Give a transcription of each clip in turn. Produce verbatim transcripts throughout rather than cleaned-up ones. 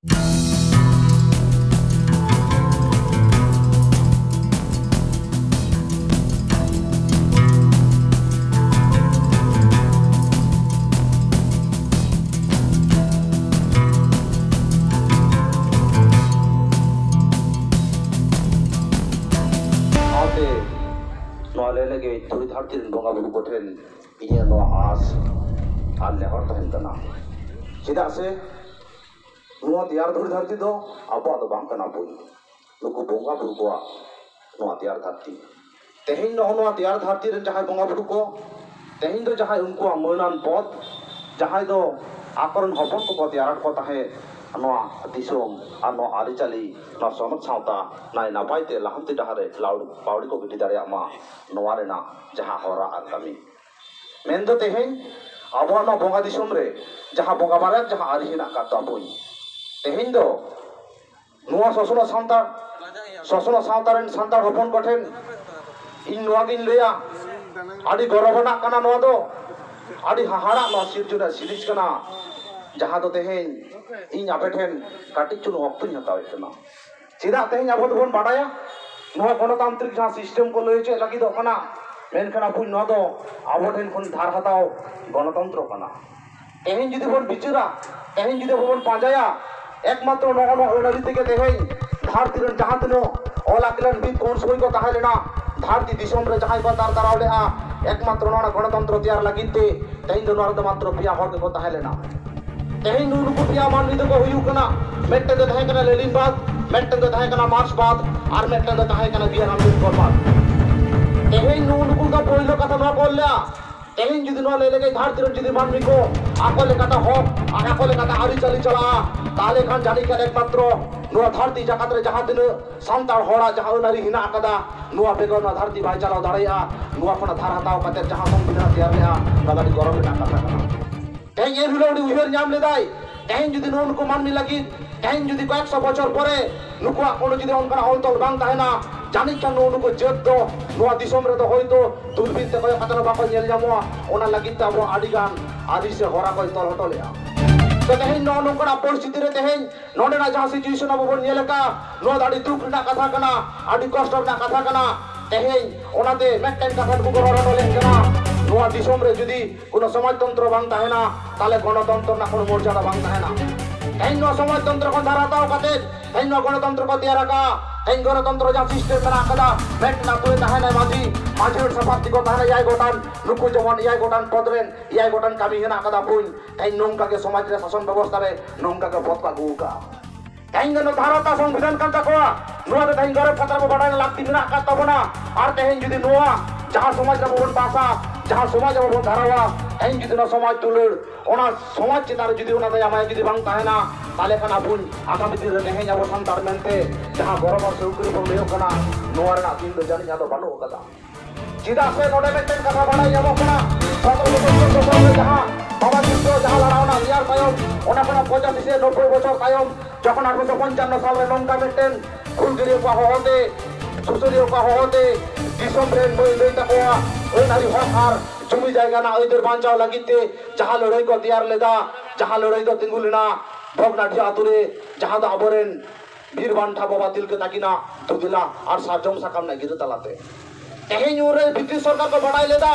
ᱥᱟᱶᱛᱮ ᱱᱚᱣᱟ ᱞᱟᱹᱭ ᱞᱟᱹᱜᱤᱫ ᱫᱷᱩᱲᱤ ᱫᱷᱟᱹᱨᱛᱤ ᱨᱮᱱ ᱵᱚᱸᱜᱟ ᱵᱩᱨᱩ ᱠᱚᱴᱷᱮᱱ ᱤᱧᱟᱹᱜ ᱱᱚᱣᱟ ᱟᱸᱥ ᱟᱨ ᱱᱮᱦᱚᱨ ᱛᱟᱦᱮᱱ ᱠᱟᱱᱟ᱾ ᱪᱮᱫᱟᱜ ᱥᱮ ᱱᱚᱣᱟ ᱛᱮᱭᱟᱨ ᱫᱷᱩᱲᱤ ᱫᱷᱟᱹᱨᱛᱤ ᱫᱚ ᱟᱵᱚᱣᱟᱜ ᱫᱚ ᱵᱟᱝ ᱠᱟᱱᱟ ᱵᱚᱱ, ᱱᱩᱠᱩ ᱵᱚᱸᱜᱟ ᱵᱩᱨᱩ ᱠᱚᱣᱟᱜ ᱱᱚᱣᱟ ᱛᱮᱭᱟᱨ ᱫᱷᱟᱹᱨᱛᱤ᱾ ᱛᱮᱦᱮᱧ ᱱᱚᱜᱼᱚ ᱱᱚᱣᱟ ᱛᱮᱭᱟᱨ ᱫᱷᱟᱹᱨᱛᱤ ᱨᱮᱱ ᱡᱟᱦᱟᱸᱭ ᱵᱚᱸᱜᱟ ᱵᱩᱨᱩ ᱠᱚ, ᱛᱮᱦᱮᱧ ᱫᱚ ᱡᱟᱦᱟᱸᱭ ᱩᱱᱠᱩᱣᱟᱜ ᱢᱟᱹᱱᱟᱱ ᱯᱚᱫᱽ, ᱡᱟᱦᱟᱸᱭ ᱫᱚ ᱟᱠᱚᱨᱮᱱ ᱦᱚᱯᱚᱱ ᱠᱚᱠᱚ ᱛᱮᱭᱟᱨ ᱟᱠᱚ ᱛᱟᱦᱮᱸᱫ, ᱱᱚᱣᱟ ᱫᱤᱥᱚᱢ ᱟᱨ ᱱᱚᱣᱟ ᱟᱹᱨᱤᱪᱟᱹᱞᱤ, ᱱᱚᱣᱟ ᱥᱚᱱᱚᱛ ᱥᱟᱶᱛᱟ ᱱᱟᱭ ᱱᱟᱯᱟᱭ ᱛᱮ ᱞᱟᱦᱟᱱᱛᱤ ᱰᱟᱦᱟᱨ ᱨᱮ ᱞᱟᱣ-, ᱯᱟᱹᱣᱲᱤ ᱠᱚ ᱜᱤᱰᱤ ᱫᱟᱲᱮᱭᱟᱜ ᱢᱟ, ᱱᱚᱣᱟ ᱨᱮᱱᱟᱜ ᱡᱟᱦᱟᱸ ᱦᱚᱨᱟ ᱟᱨ ᱠᱟᱹᱢᱤ᱾ ᱢᱮᱱᱫᱚ ᱛᱮᱦᱮᱧ ᱟᱵᱚᱣᱟᱜ ᱱᱚᱣᱟ ᱵᱚᱸᱜᱟ ᱫᱤᱥᱚᱢ ᱨᱮ ᱡᱟᱦᱟᱸ ᱵᱚᱸᱜᱟ ᱵᱟᱨᱭᱟ ᱡᱟᱦᱟᱸ ᱟᱹᱨᱤ ᱦᱮᱱᱟᱜ ᱟᱠᱟᱫ ᱛᱟᱵᱚᱱ, ᱛᱮᱦᱮᱧ ᱫᱚ ᱱᱚᱣᱟ ᱥᱚᱥᱱᱚᱜ ᱥᱟᱱᱛᱟᱲ, ᱥᱚᱥᱱᱚᱜ ᱥᱟᱶᱛᱟ ᱨᱮᱱ ᱥᱟᱱᱛᱟᱲ ᱦᱚᱯᱚᱱ ᱠᱚᱴᱷᱮᱱ ᱤᱧ ᱱᱚᱣᱟ ᱜᱤᱧ ᱞᱟᱹᱭᱟ, ᱟᱹᱰᱤ ᱜᱚᱨᱚᱵᱽ ᱟᱱᱟᱜ ᱠᱟᱱᱟ ᱱᱚᱣᱟ ᱫᱚ, ᱟᱹᱰᱤ ᱦᱟᱦᱟᱲᱟᱜ ᱱᱚᱣᱟ ᱥᱤᱨᱡᱚᱱᱟᱜ ᱥᱤᱨᱤᱡᱽ ᱠᱟᱱᱟ, ᱡᱟᱦᱟᱸ ᱫᱚ ᱛᱮᱦᱮᱧ ᱤᱧ ᱟᱯᱮ ᱴᱷᱮᱱ ᱠᱟᱹᱴᱤᱡ ᱪᱩᱞᱩᱝ ᱚᱠᱛᱚᱧ ᱦᱟᱛᱟᱣᱮᱫ ᱠᱟᱱᱟ᱾ ᱪᱮᱫᱟᱜ ᱛᱮᱦᱮᱧ ᱟᱵᱚ ᱫᱚᱵᱚᱱ ᱵᱟᱰᱟᱭᱟ, ᱱᱚᱣᱟ ᱜᱚᱱᱚᱛᱟᱱᱛᱨᱤᱠ ᱡᱟᱦᱟᱸ ᱥᱤᱥᱴᱮᱢ ᱠᱚ ᱞᱟᱹᱭ ᱦᱚᱪᱚᱭᱮᱫ ᱞᱟᱹᱜᱤᱫᱚᱜ ᱠᱟᱱᱟ, ᱢᱮᱱᱠᱷᱟᱱ ᱟᱵᱚ ᱱᱚᱣᱟ ᱫᱚ ᱟᱵᱚ ᱴᱷᱮᱱ ᱠᱷᱚᱱ ᱫᱷᱟᱨ ᱦᱟᱛᱟᱣ ᱜᱚᱱᱚᱛᱚᱱᱛᱨᱚ ᱠᱟᱱᱟ᱾ ᱛᱮᱦᱮᱧ ᱡᱩᱫᱤ ᱵᱚᱱ ᱵᱤᱪᱟᱹᱨᱟ, ᱛᱮᱦᱮᱧ ᱡᱩᱫᱤ ᱟᱵᱚ ᱵᱚᱱ ᱯᱟᱸᱡᱟᱭᱟ, ᱮᱠᱢᱟᱛᱨᱚ ᱱᱚᱜᱼᱚ ᱱᱚᱣᱟ ᱟᱹᱱ ᱟᱹᱨᱤ ᱛᱮᱜᱮ ᱛᱮᱦᱮᱧ ᱫᱷᱟᱹᱨᱛᱤ ᱨᱮᱱ ᱡᱟᱦᱟᱸ ᱛᱤᱱᱟᱹᱜ ᱚᱞ ᱟᱹᱠᱤᱞᱟᱱ ᱵᱤᱫ ᱠᱚ ᱩᱱ ᱥᱚᱢᱚᱭ ᱠᱚ ᱛᱟᱦᱮᱸ ᱞᱮᱱᱟ, ᱫᱷᱟᱹᱨᱛᱤ ᱫᱤᱥᱚᱢ ᱨᱮ ᱡᱟᱦᱟᱸᱭ ᱠᱚ ᱫᱟᱨ ᱫᱟᱨᱟᱣ ᱞᱮᱫᱼᱟ, ᱮᱠᱢᱟᱛᱨᱚ ᱱᱚᱣᱟ ᱜᱚᱱᱚᱛᱚᱱᱛᱨᱚ ᱛᱮᱭᱟᱨ ᱞᱟᱹᱜᱤᱫ ᱛᱮ ᱛᱮᱦᱮᱧ ᱫᱚ ᱱᱚᱣᱟ ᱨᱮᱫᱚ ᱢᱟᱛᱨᱚ ᱯᱮᱭᱟ ᱦᱚᱲ ᱜᱮᱠᱚ ᱛᱟᱦᱮᱸ ᱞᱮᱱᱟ᱾ ᱛᱮᱦᱮᱧ ᱱᱩᱜᱼᱩ ᱱᱩᱠᱩ ᱯᱮᱭᱟ ᱢᱟᱹᱱᱢᱤ ᱫᱚᱠᱚ ᱦᱩᱭᱩᱜ ᱠᱟᱱᱟ, ᱢᱤᱫᱴᱮᱱ ᱫᱚ ᱛᱟᱦᱮᱸ ᱠᱟᱱᱟ ᱞᱮᱱᱤᱱ ᱵᱟᱫ, ᱢᱤᱫᱴᱮᱱ ᱫᱚ ᱛᱟᱦᱮᱸ ᱠᱟᱱᱟ ᱢᱟᱨᱠᱥ ᱵᱟᱫ, ᱟᱨ ᱢᱤᱫᱴᱮᱱ ᱫᱚ ᱛᱟᱦᱮᱸ ᱠᱟᱱᱟ ᱵᱤ ᱟᱨ ᱟᱢᱵᱮᱫᱠᱚᱨ ᱵᱟᱫ᱾ ᱛᱮᱦᱮᱧ ᱱᱩᱜᱼᱩ ᱱᱩᱠᱩ ᱫᱚ ᱯᱳᱭᱞᱳ ᱠᱟᱛᱷᱟ ᱱᱚᱣᱟ ᱠᱚ ᱞᱟᱹᱭᱟ, ᱛᱮᱦᱮᱧ ᱡᱩᱫᱤ ᱱᱚᱣᱟ ᱞᱟᱹᱭ ᱞᱮᱠᱷᱟᱱ ᱫᱷᱟᱹᱨᱛᱤ ᱨᱮ ᱡᱩᱫᱤ ᱢᱟᱹᱱᱢᱤ ᱠᱚ ᱟᱠᱚ ᱞᱮᱠᱟᱛᱮ ᱦᱚᱠ ᱟᱨ ᱟᱠᱚ ᱞᱮᱠᱟᱛᱮ ᱟᱹᱨᱤᱪᱟᱹᱞᱤ ᱪᱟᱞᱟᱜᱼᱟ, ᱛᱟᱦᱚᱞᱮ ᱠᱷᱟᱱ ᱡᱟᱹᱱᱤᱡ ᱠᱷᱟᱱ ᱮᱠᱢᱟᱛᱨᱚ ᱱᱚᱣᱟ ᱫᱷᱟᱹᱨᱛᱤ ᱡᱟᱠᱟᱛ ᱨᱮ ᱡᱟᱦᱟᱸ ᱛᱤᱱᱟᱹᱜ ᱥᱟᱱᱛᱟᱲ ᱦᱚᱲᱟᱜ ᱡᱟᱦᱟᱸ ᱟᱹᱱ ᱟᱹᱨᱤ ᱦᱮᱱᱟᱜ ᱟᱠᱟᱫᱟ, ᱱᱚᱣᱟ ᱵᱮᱜᱚᱨ ᱱᱚᱣᱟ ᱫᱷᱟᱹᱨᱛᱤ ᱵᱟᱭ ᱪᱟᱞᱟᱣ ᱫᱟᱲᱮᱭᱟᱜᱼᱟ᱾ ᱱᱚᱣᱟ ᱠᱷᱚᱱᱟᱜ ᱫᱷᱟᱨ ᱦᱟᱛᱟᱣ ᱠᱟᱛᱮ ᱡᱟᱦᱟᱸ ᱥᱚᱝᱵᱤᱫᱷᱟᱱ ᱛᱮᱭᱟᱨ ᱞᱮᱜᱼᱟ, ᱱᱚᱣᱟ ᱫᱚ ᱟᱹᱰᱤ ᱜᱚᱨᱚᱵᱽ ᱨᱮᱱᱟᱜ ᱠᱟᱛᱷᱟ ᱠᱟᱱᱟ᱾ ᱛᱮᱦᱮᱧ ᱮᱱ ᱦᱤᱞᱳᱜ ᱩᱱᱤ ᱩᱭᱦᱟᱹᱨ ᱧᱟᱢ ᱞᱮᱫᱟᱭ, ᱛᱮᱦᱮᱧ ᱡᱩᱫᱤ ᱱᱩᱜᱼᱩ ᱱᱩᱠᱩ ᱢᱟᱹᱱᱢᱤ ᱞᱟᱹᱜᱤᱫ, ᱛᱮᱦᱮᱧ ᱡᱩᱫᱤ ᱠᱚᱭᱮᱠ ᱥᱚ ᱵᱚᱪᱷᱚᱨ ᱯᱚᱨᱮ ᱱᱩᱠᱩᱣᱟᱜ ᱠᱳᱱᱳ ᱡᱩᱫᱤ ᱚᱱᱠᱟᱱᱟᱜ ᱚᱞ ᱛᱚᱞ ᱵᱟᱝ ᱛᱟᱦᱮᱱᱟ, ᱡᱟᱹᱱᱤᱡ ᱠᱷᱟᱱ ᱱᱩᱜᱼᱩ ᱱᱩᱠᱩ ᱡᱟᱹᱛ ᱫᱚ ᱱᱚᱣᱟ ᱫᱤᱥᱚᱢ ᱨᱮᱫᱚ ᱦᱚᱭᱛᱳ ᱫᱩᱨᱵᱤᱱ ᱛᱮ ᱠᱚᱭᱚᱜ ᱠᱟᱛᱮ ᱦᱚᱸ ᱵᱟᱠᱚ ᱧᱮᱞ ᱧᱟᱢᱚᱜᱼᱟ᱾ ᱚᱱᱟ ᱞᱟᱹᱜᱤᱫ ᱛᱮ ᱟᱵᱚ ᱟᱹᱰᱤᱜᱟᱱ ᱟᱹᱨᱤ ᱥᱮ ᱦᱚᱨᱟ ᱠᱚᱭ ᱛᱚᱞ ᱦᱚᱴᱚ ᱞᱮᱜᱼᱟ᱾ ᱛᱚ ᱛᱮᱦᱮᱧ ᱱᱚᱜᱼᱚ ᱱᱚᱝᱠᱟᱱᱟᱜ ᱯᱚᱨᱤᱥᱛᱷᱤᱛᱤ ᱨᱮ ᱛᱮᱦᱮᱧ ᱱᱚᱰᱮᱱᱟᱜ ᱡᱟᱦᱟᱸ situation ᱟᱵᱚ ᱵᱚᱱ ᱧᱮᱞ ᱟᱠᱟᱫ, ᱱᱚᱣᱟ ᱫᱚ ᱟᱹᱰᱤ ᱫᱩᱠ ᱨᱮᱱᱟᱜ ᱠᱟᱛᱷᱟ ᱠᱟᱱᱟ, ᱟᱹᱰᱤ ᱠᱚᱥᱴᱚ ᱨᱮᱱᱟᱜ ᱠᱟᱛᱷᱟ ᱠᱟᱱᱟ᱾ ᱛᱮᱦᱮᱧ ᱚᱱᱟᱛᱮ ᱢᱤᱫᱴᱮᱱ ᱠᱟᱛᱷᱟ ᱱᱩᱠᱩ ᱠᱚ ᱨᱚᱲ ᱦᱚᱴᱚ ᱞᱮᱱ ᱠᱟᱱᱟ, ᱱᱚᱣᱟ ᱫᱤᱥᱚᱢ ᱨᱮ ᱡᱩᱫᱤ ᱠᱳᱱᱳ ᱥᱚᱢᱟᱡᱽᱛᱚᱱᱛᱨᱚ ᱵᱟᱝ ᱛᱟᱦᱮᱱᱟ, ᱛᱟᱦᱚᱞᱮ ᱜᱚᱱᱚᱛᱚᱱᱛᱨᱚ ᱨᱮᱱᱟᱜ ᱠᱳᱱᱳ ᱢᱚᱨᱡᱟᱫᱟ ᱵᱟᱝ ᱛᱟᱦᱮᱱᱟ᱾ ᱛᱮᱦᱮᱧ ᱱᱚᱣᱟ ᱥᱚᱢᱟᱡᱽᱛᱚᱱᱛᱨᱚ ᱠᱷᱚᱱ ᱫᱷᱟᱨᱟ ᱦᱟᱛᱟᱣ ᱠᱟᱛᱮ ᱛᱮᱦᱮᱧ ᱱᱚᱣᱟ ᱜᱚᱱᱚᱛᱚᱱᱛᱨᱚ ᱠᱚ ᱛᱮᱭᱟᱨ ᱟᱠᱟᱫ, ᱛᱮᱦᱮᱧ ᱜᱚᱱᱚᱛᱚᱱᱛᱨᱚ ᱡᱟᱦᱟᱸ system ᱢᱮᱱᱟᱜ ᱟᱠᱟᱫᱟ, ᱢᱤᱫᱴᱮᱱ ᱟᱛᱳ ᱨᱮ ᱛᱟᱦᱮᱱᱟᱭ ᱢᱟᱹᱡᱷᱤ, ᱢᱟᱹᱡᱷᱤ ᱨᱮᱱ ᱥᱟᱯᱷᱟᱛᱤ ᱠᱚ ᱛᱟᱦᱮᱱᱟ ᱮᱭᱟᱭ ᱜᱚᱴᱟᱝ, ᱱᱩᱠᱩ ᱡᱮᱢᱚᱱ ᱮᱭᱟᱭ ᱜᱚᱴᱟᱝ ᱯᱚᱫᱽ ᱨᱮᱱ ᱮᱭᱟᱭ ᱜᱚᱴᱟᱝ ᱠᱟᱹᱢᱤ ᱦᱮᱱᱟᱜ ᱟᱠᱟᱫᱟ ᱯᱩᱱ᱾ ᱛᱮᱦᱮᱧ ᱱᱚᱝᱠᱟ ᱜᱮ ᱥᱚᱢᱟᱡᱽ ᱨᱮ ᱥᱟᱥᱚᱱ ᱵᱮᱵᱚᱥᱛᱷᱟ ᱨᱮ ᱱᱚᱝᱠᱟ ᱜᱮ ᱯᱚᱫᱽ ᱠᱚ ᱟᱹᱜᱩ ᱟᱠᱟᱫᱼᱟ᱾ ᱛᱮᱦᱮᱧ ᱫᱚ ᱵᱷᱟᱨᱚᱛ ᱟᱜ ᱥᱚᱝᱵᱤᱫᱷᱟᱱ ᱠᱟᱱ ᱛᱟᱠᱚᱣᱟ, ᱱᱚᱣᱟ ᱫᱚ ᱛᱮᱦᱮᱧ ᱜᱚᱨᱚᱵᱽ ᱠᱟᱛᱷᱟ ᱨᱮᱵᱚ ᱵᱟᱰᱟᱭ ᱞᱟᱹᱠᱛᱤ ᱢᱮᱱᱟᱜ ᱟᱠᱟᱫ ᱛᱟᱵᱚᱱᱟ᱾ ᱟᱨ ᱛᱮᱦᱮᱧ ᱡᱩᱫᱤ ᱱᱚᱣᱟ ᱡᱟᱦᱟᱸ ᱥᱚᱢᱟᱡᱽ ᱨᱮ ᱟᱵᱚ ᱵᱚᱱ ᱵᱟᱥᱟ, ᱡᱟᱦᱟᱸ ᱥᱚᱢᱟᱡᱽ ᱟᱵᱚ ᱵᱚᱱ ᱫᱷᱟᱨᱟᱣᱟ, ᱛᱮᱦᱮᱧ ᱡᱩᱫᱤ ᱱᱚᱣᱟ ᱥᱚᱢᱟᱡᱽ ᱫᱩᱞᱟᱹᱲ, ᱚᱱᱟ ᱥᱚᱢᱟᱡᱽ ᱪᱮᱛᱟᱱ ᱨᱮ ᱡᱩᱫᱤ ᱚᱱᱟ ᱫᱟᱭᱟ ᱢᱟᱭᱟ ᱡᱩᱫᱤ ᱵᱟᱝ ᱛᱟᱦᱮᱱᱟ, ᱛᱟᱦᱚᱞᱮ ᱠᱷᱟᱱ ᱟᱵᱚ ᱟᱜᱟᱢᱤ ᱫᱤᱱ ᱨᱮ ᱛᱮᱦᱮᱧ ᱟᱵᱚ ᱥᱟᱱᱛᱟᱲ ᱢᱮᱱᱛᱮ ᱡᱟᱦᱟᱸ ᱜᱚᱨᱚᱵᱽ ᱟᱨ ᱥᱟᱹᱣᱠᱟᱹᱨᱤ ᱵᱚᱱ ᱞᱟᱹᱭᱚᱜ ᱠᱟᱱᱟ, ᱱᱚᱣᱟ ᱨᱮᱱᱟᱜ ᱫᱤᱱ ᱫᱚ ᱡᱟᱹᱱᱤᱡ ᱟᱫᱚ ᱵᱟᱹᱱᱩᱜ ᱟᱠᱟᱫᱟ᱾ ᱪᱮᱫᱟᱜ ᱥᱮ ᱱᱚᱰᱮ ᱢᱤᱫᱴᱮᱱ ᱠᱟᱛᱷᱟ ᱵᱟᱰᱟᱭ ᱧᱟᱢᱚᱜ ᱠᱟᱱᱟ, ᱥᱚᱛᱨᱚ ᱥᱚᱛᱚᱨ ᱨᱮ ᱡᱟᱦᱟᱸ ᱵᱟᱵᱟ ᱛᱤᱞᱠᱟᱹ ᱡᱟᱦᱟᱸ ᱞᱟᱲᱟᱣᱱᱟ ᱛᱮᱭᱟᱨ ᱛᱟᱭᱚᱢ, ᱚᱱᱟ ᱠᱷᱚᱱᱟᱜ ᱯᱚᱸᱪᱟᱥᱤ ᱥᱮ ᱱᱚᱵᱵᱳᱭ ᱵᱚᱪᱷᱚᱨ ᱛᱟᱭᱚᱢ, ᱡᱚᱠᱷᱚᱱ ᱟᱴᱷᱨᱚᱥᱚ ᱯᱚᱧᱪᱟᱱᱱᱚ ᱥᱟᱞ ᱨᱮ ᱱᱚᱝᱠᱟ ᱢᱤᱫᱴᱮᱱ ᱦᱩᱞᱜᱟᱹᱨᱤᱭᱟᱹ ᱠᱚᱣᱟᱜ ᱦᱚᱦᱚᱛᱮ, ᱥᱩᱥᱟᱹᱨᱤᱭᱟᱹ ᱠᱚᱣᱟᱜ ᱦᱚᱦᱚᱛᱮ ᱫᱤᱥᱚᱢ ᱨᱮᱱ ᱢᱟᱹᱭ ᱫᱟᱹᱭ ᱛᱟᱠᱚᱣᱟᱜ ᱟᱹᱱᱟᱹᱨᱤ ᱦᱚᱠ ᱟᱨ ᱡᱩᱢᱤ ᱡᱟᱭᱜᱟ ᱨᱮᱱᱟᱜ ᱟᱹᱭᱫᱟᱹᱨ ᱵᱟᱧᱪᱟᱣ ᱞᱟᱹᱜᱤᱫ ᱛᱮ ᱡᱟᱦᱟᱸ ᱞᱟᱹᱲᱦᱟᱹᱭ ᱠᱚ ᱛᱮᱭᱟᱨ ᱞᱮᱫᱟ, ᱡᱟᱦᱟᱸ ᱞᱟᱹᱲᱦᱟᱹᱭ ᱫᱚ ᱛᱤᱸᱜᱩ ᱞᱮᱱᱟ ᱵᱷᱚᱜᱽᱱᱟᱰᱤᱦᱟ ᱟᱛᱳ ᱨᱮ, ᱡᱟᱦᱟᱸ ᱫᱚ ᱟᱵᱚᱨᱮᱱ ᱵᱤᱨ ᱵᱟᱱᱴᱟ ᱵᱟᱵᱟ ᱛᱤᱞᱠᱟᱹ ᱛᱟᱹᱠᱤᱱᱟᱜ ᱫᱩᱫᱤᱞᱟ ᱟᱨ ᱥᱟᱨᱡᱚᱢ ᱥᱟᱠᱟᱢ ᱨᱮᱱᱟᱜ ᱜᱤᱨᱟᱹ ᱛᱟᱞᱟᱛᱮ᱾ ᱛᱮᱦᱮᱧ ᱩᱱᱨᱮ ᱵᱨᱤᱴᱤᱥ ᱥᱚᱨᱠᱟᱨ ᱠᱚ ᱵᱟᱰᱟᱭ ᱞᱮᱫᱟ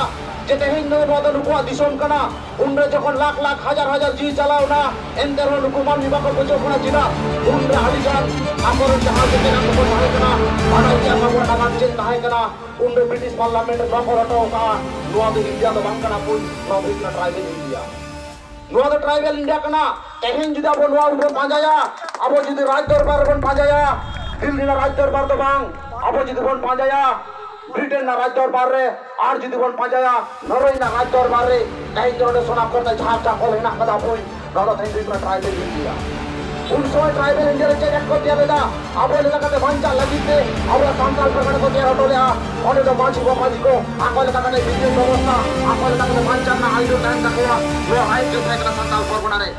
ᱡᱮ ᱛᱮᱦᱮᱧ ᱫᱚ ᱱᱚᱣᱟ ᱫᱚ ᱱᱩᱠᱩᱣᱟᱜ ᱫᱤᱥᱚᱢ ᱠᱟᱱᱟ᱾ ᱩᱱᱨᱮ ᱡᱚᱠᱷᱚᱱ ᱞᱟᱠᱷ ᱞᱟᱠᱷ ᱦᱟᱡᱟᱨ ᱦᱟᱡᱟᱨ ᱡᱤᱣᱤ ᱪᱟᱞᱟᱣ ᱮᱱᱟ, ᱮᱱᱛᱮ ᱨᱮᱦᱚᱸ ᱱᱩᱠᱩ ᱢᱟᱹᱱᱢᱤ ᱵᱟᱠᱚ ᱵᱩᱡᱷᱟᱹᱣ ᱠᱟᱱᱟ᱾ ᱪᱮᱫᱟᱜ? ᱩᱱᱨᱮ ᱟᱹᱰᱤ ᱜᱟᱱ ᱟᱠᱚᱨᱮᱱ ᱡᱟᱦᱟᱸ ᱡᱮᱛᱮᱱᱟᱜ ᱠᱚᱠᱚ ᱛᱟᱦᱮᱸ ᱠᱟᱱᱟ, ᱵᱟᱰᱟᱭ ᱜᱮᱭᱟ ᱟᱵᱚᱣᱟᱜ ᱱᱟᱜᱟᱢ ᱪᱮᱫ ᱛᱟᱦᱮᱸ ᱠᱟᱱᱟ᱾ ᱩᱱᱨᱮ ᱵᱨᱤᱴᱤᱥ ᱯᱟᱨᱞᱟᱢᱮᱱᱴ ᱨᱮ ᱱᱚᱣᱟ ᱠᱚ ᱨᱚᱴᱚ ᱟᱠᱟᱫᱼᱟ, ᱱᱚᱣᱟ ᱫᱚ ᱤᱱᱰᱤᱭᱟ ᱫᱚ ᱵᱟᱝ ᱠᱟᱱᱟ ᱵᱚᱱ, ᱱᱚᱣᱟ ᱫᱚ ᱦᱩᱭᱩᱜ ᱠᱟᱱᱟ ᱴᱨᱟᱭᱵᱮᱞ ᱤᱱᱰᱤᱭᱟ᱾ ᱱᱚᱣᱟ ᱫᱚ ᱴᱨᱟᱭᱵᱮᱞ ᱤᱱᱰᱤᱭᱟ ᱠᱟᱱᱟ᱾ ᱛᱮᱦᱮᱧ ᱡᱩᱫᱤ ᱟᱵᱚ ᱱᱚᱣᱟ ᱵᱚᱱ ᱯᱟᱸᱡᱟᱭᱟ, ᱟᱵᱚ ᱡᱩᱫᱤ ᱨᱟᱡᱽ ᱫᱚᱨᱵᱟᱨ ᱨᱮᱵᱚᱱ ᱯᱟᱸᱡᱟᱭᱟ, ᱫᱤᱞᱞᱤ ᱨᱮᱱᱟᱜ ᱨᱟᱡᱽ ᱫᱚᱨᱵᱟᱨ ᱫᱚ ᱵᱟᱝ, ᱟᱵᱚ ᱡᱩᱫᱤ ᱵᱚᱱ ᱯᱟᱸᱡᱟᱭᱟ ᱵᱨᱤᱴᱮᱱ ᱨᱮᱱᱟᱜ ᱨᱟᱡᱽ ᱫᱚᱨᱵᱟᱨ ᱨᱮ, ᱟᱨ ᱡᱩᱫᱤ ᱵᱚᱱ ᱯᱟᱸᱡᱟᱭᱟ ᱱᱚᱨᱳᱭᱮ ᱨᱮᱱᱟᱜ ᱨᱟᱡᱽ ᱫᱚᱨᱵᱟᱨ ᱨᱮ, ᱛᱮᱦᱮᱧ ᱫᱚ ᱱᱚᱰᱮ ᱥᱚᱱᱟ ᱠᱚᱨᱱᱟ ᱡᱟᱦᱟᱸ ᱪᱟᱠᱚᱞ ᱦᱮᱱᱟᱜ ᱠᱟᱫᱟ ᱵᱚᱱ, ᱱᱚᱣᱟ ᱫᱚ ᱛᱮᱦᱮᱧ ᱫᱚ ᱦᱩᱭᱩᱜ ᱠᱟᱱᱟ ᱴᱨᱟᱭᱵᱮᱞ ᱤᱱᱰᱤᱭᱟ᱾ ᱩᱱ ᱥᱚᱢᱚᱭ ᱴᱨᱟᱭᱵᱮᱞ ᱤᱱᱰᱤᱭᱟ ᱨᱮ ᱪᱮᱫ ᱮᱠ ᱠᱚ ᱛᱮᱭᱟᱨ ᱞᱮᱫᱟ? ᱟᱵᱚ ᱞᱮᱠᱟ ᱠᱟᱛᱮ ᱵᱟᱧᱪᱟᱜ ᱞᱟᱹᱜᱤᱫ ᱛᱮ ᱟᱵᱚ ᱥᱟᱱᱛᱟᱲ ᱯᱟᱨᱜᱟᱱᱟ ᱠᱚ ᱛᱮᱭᱟᱨ ᱦᱚᱴᱚ ᱞᱮᱫᱼᱟ᱾ ᱚᱸᱰᱮ ᱫᱚ ᱢᱟᱹᱡᱷᱤ ᱵᱟᱵᱟ ᱢᱟᱹᱡᱷᱤ ᱠᱚ ᱟᱠᱚ ᱞᱮᱠᱟ ᱠᱟᱛᱮ ᱵᱤᱫᱽᱭᱟᱹ ᱵᱮᱵᱚᱥᱛᱷᱟ, ᱟᱠᱚ ᱞᱮᱠᱟ ᱠᱟᱛᱮ ᱵᱟᱧᱪᱟᱣ ᱨᱮᱱᱟᱜ ᱟᱹᱭᱫᱟᱹᱨ ᱛᱟᱦᱮᱱ ᱛᱟᱠᱚᱣᱟ᱾ ᱱᱚᱣᱟ ᱨᱟᱭᱤᱴ ᱜᱮ ᱛᱟᱦᱮᱸ ᱠᱟᱱᱟ ᱥᱟᱱᱛᱟᱲ ᱯᱟᱨᱜᱟᱱᱟ ᱨᱮ,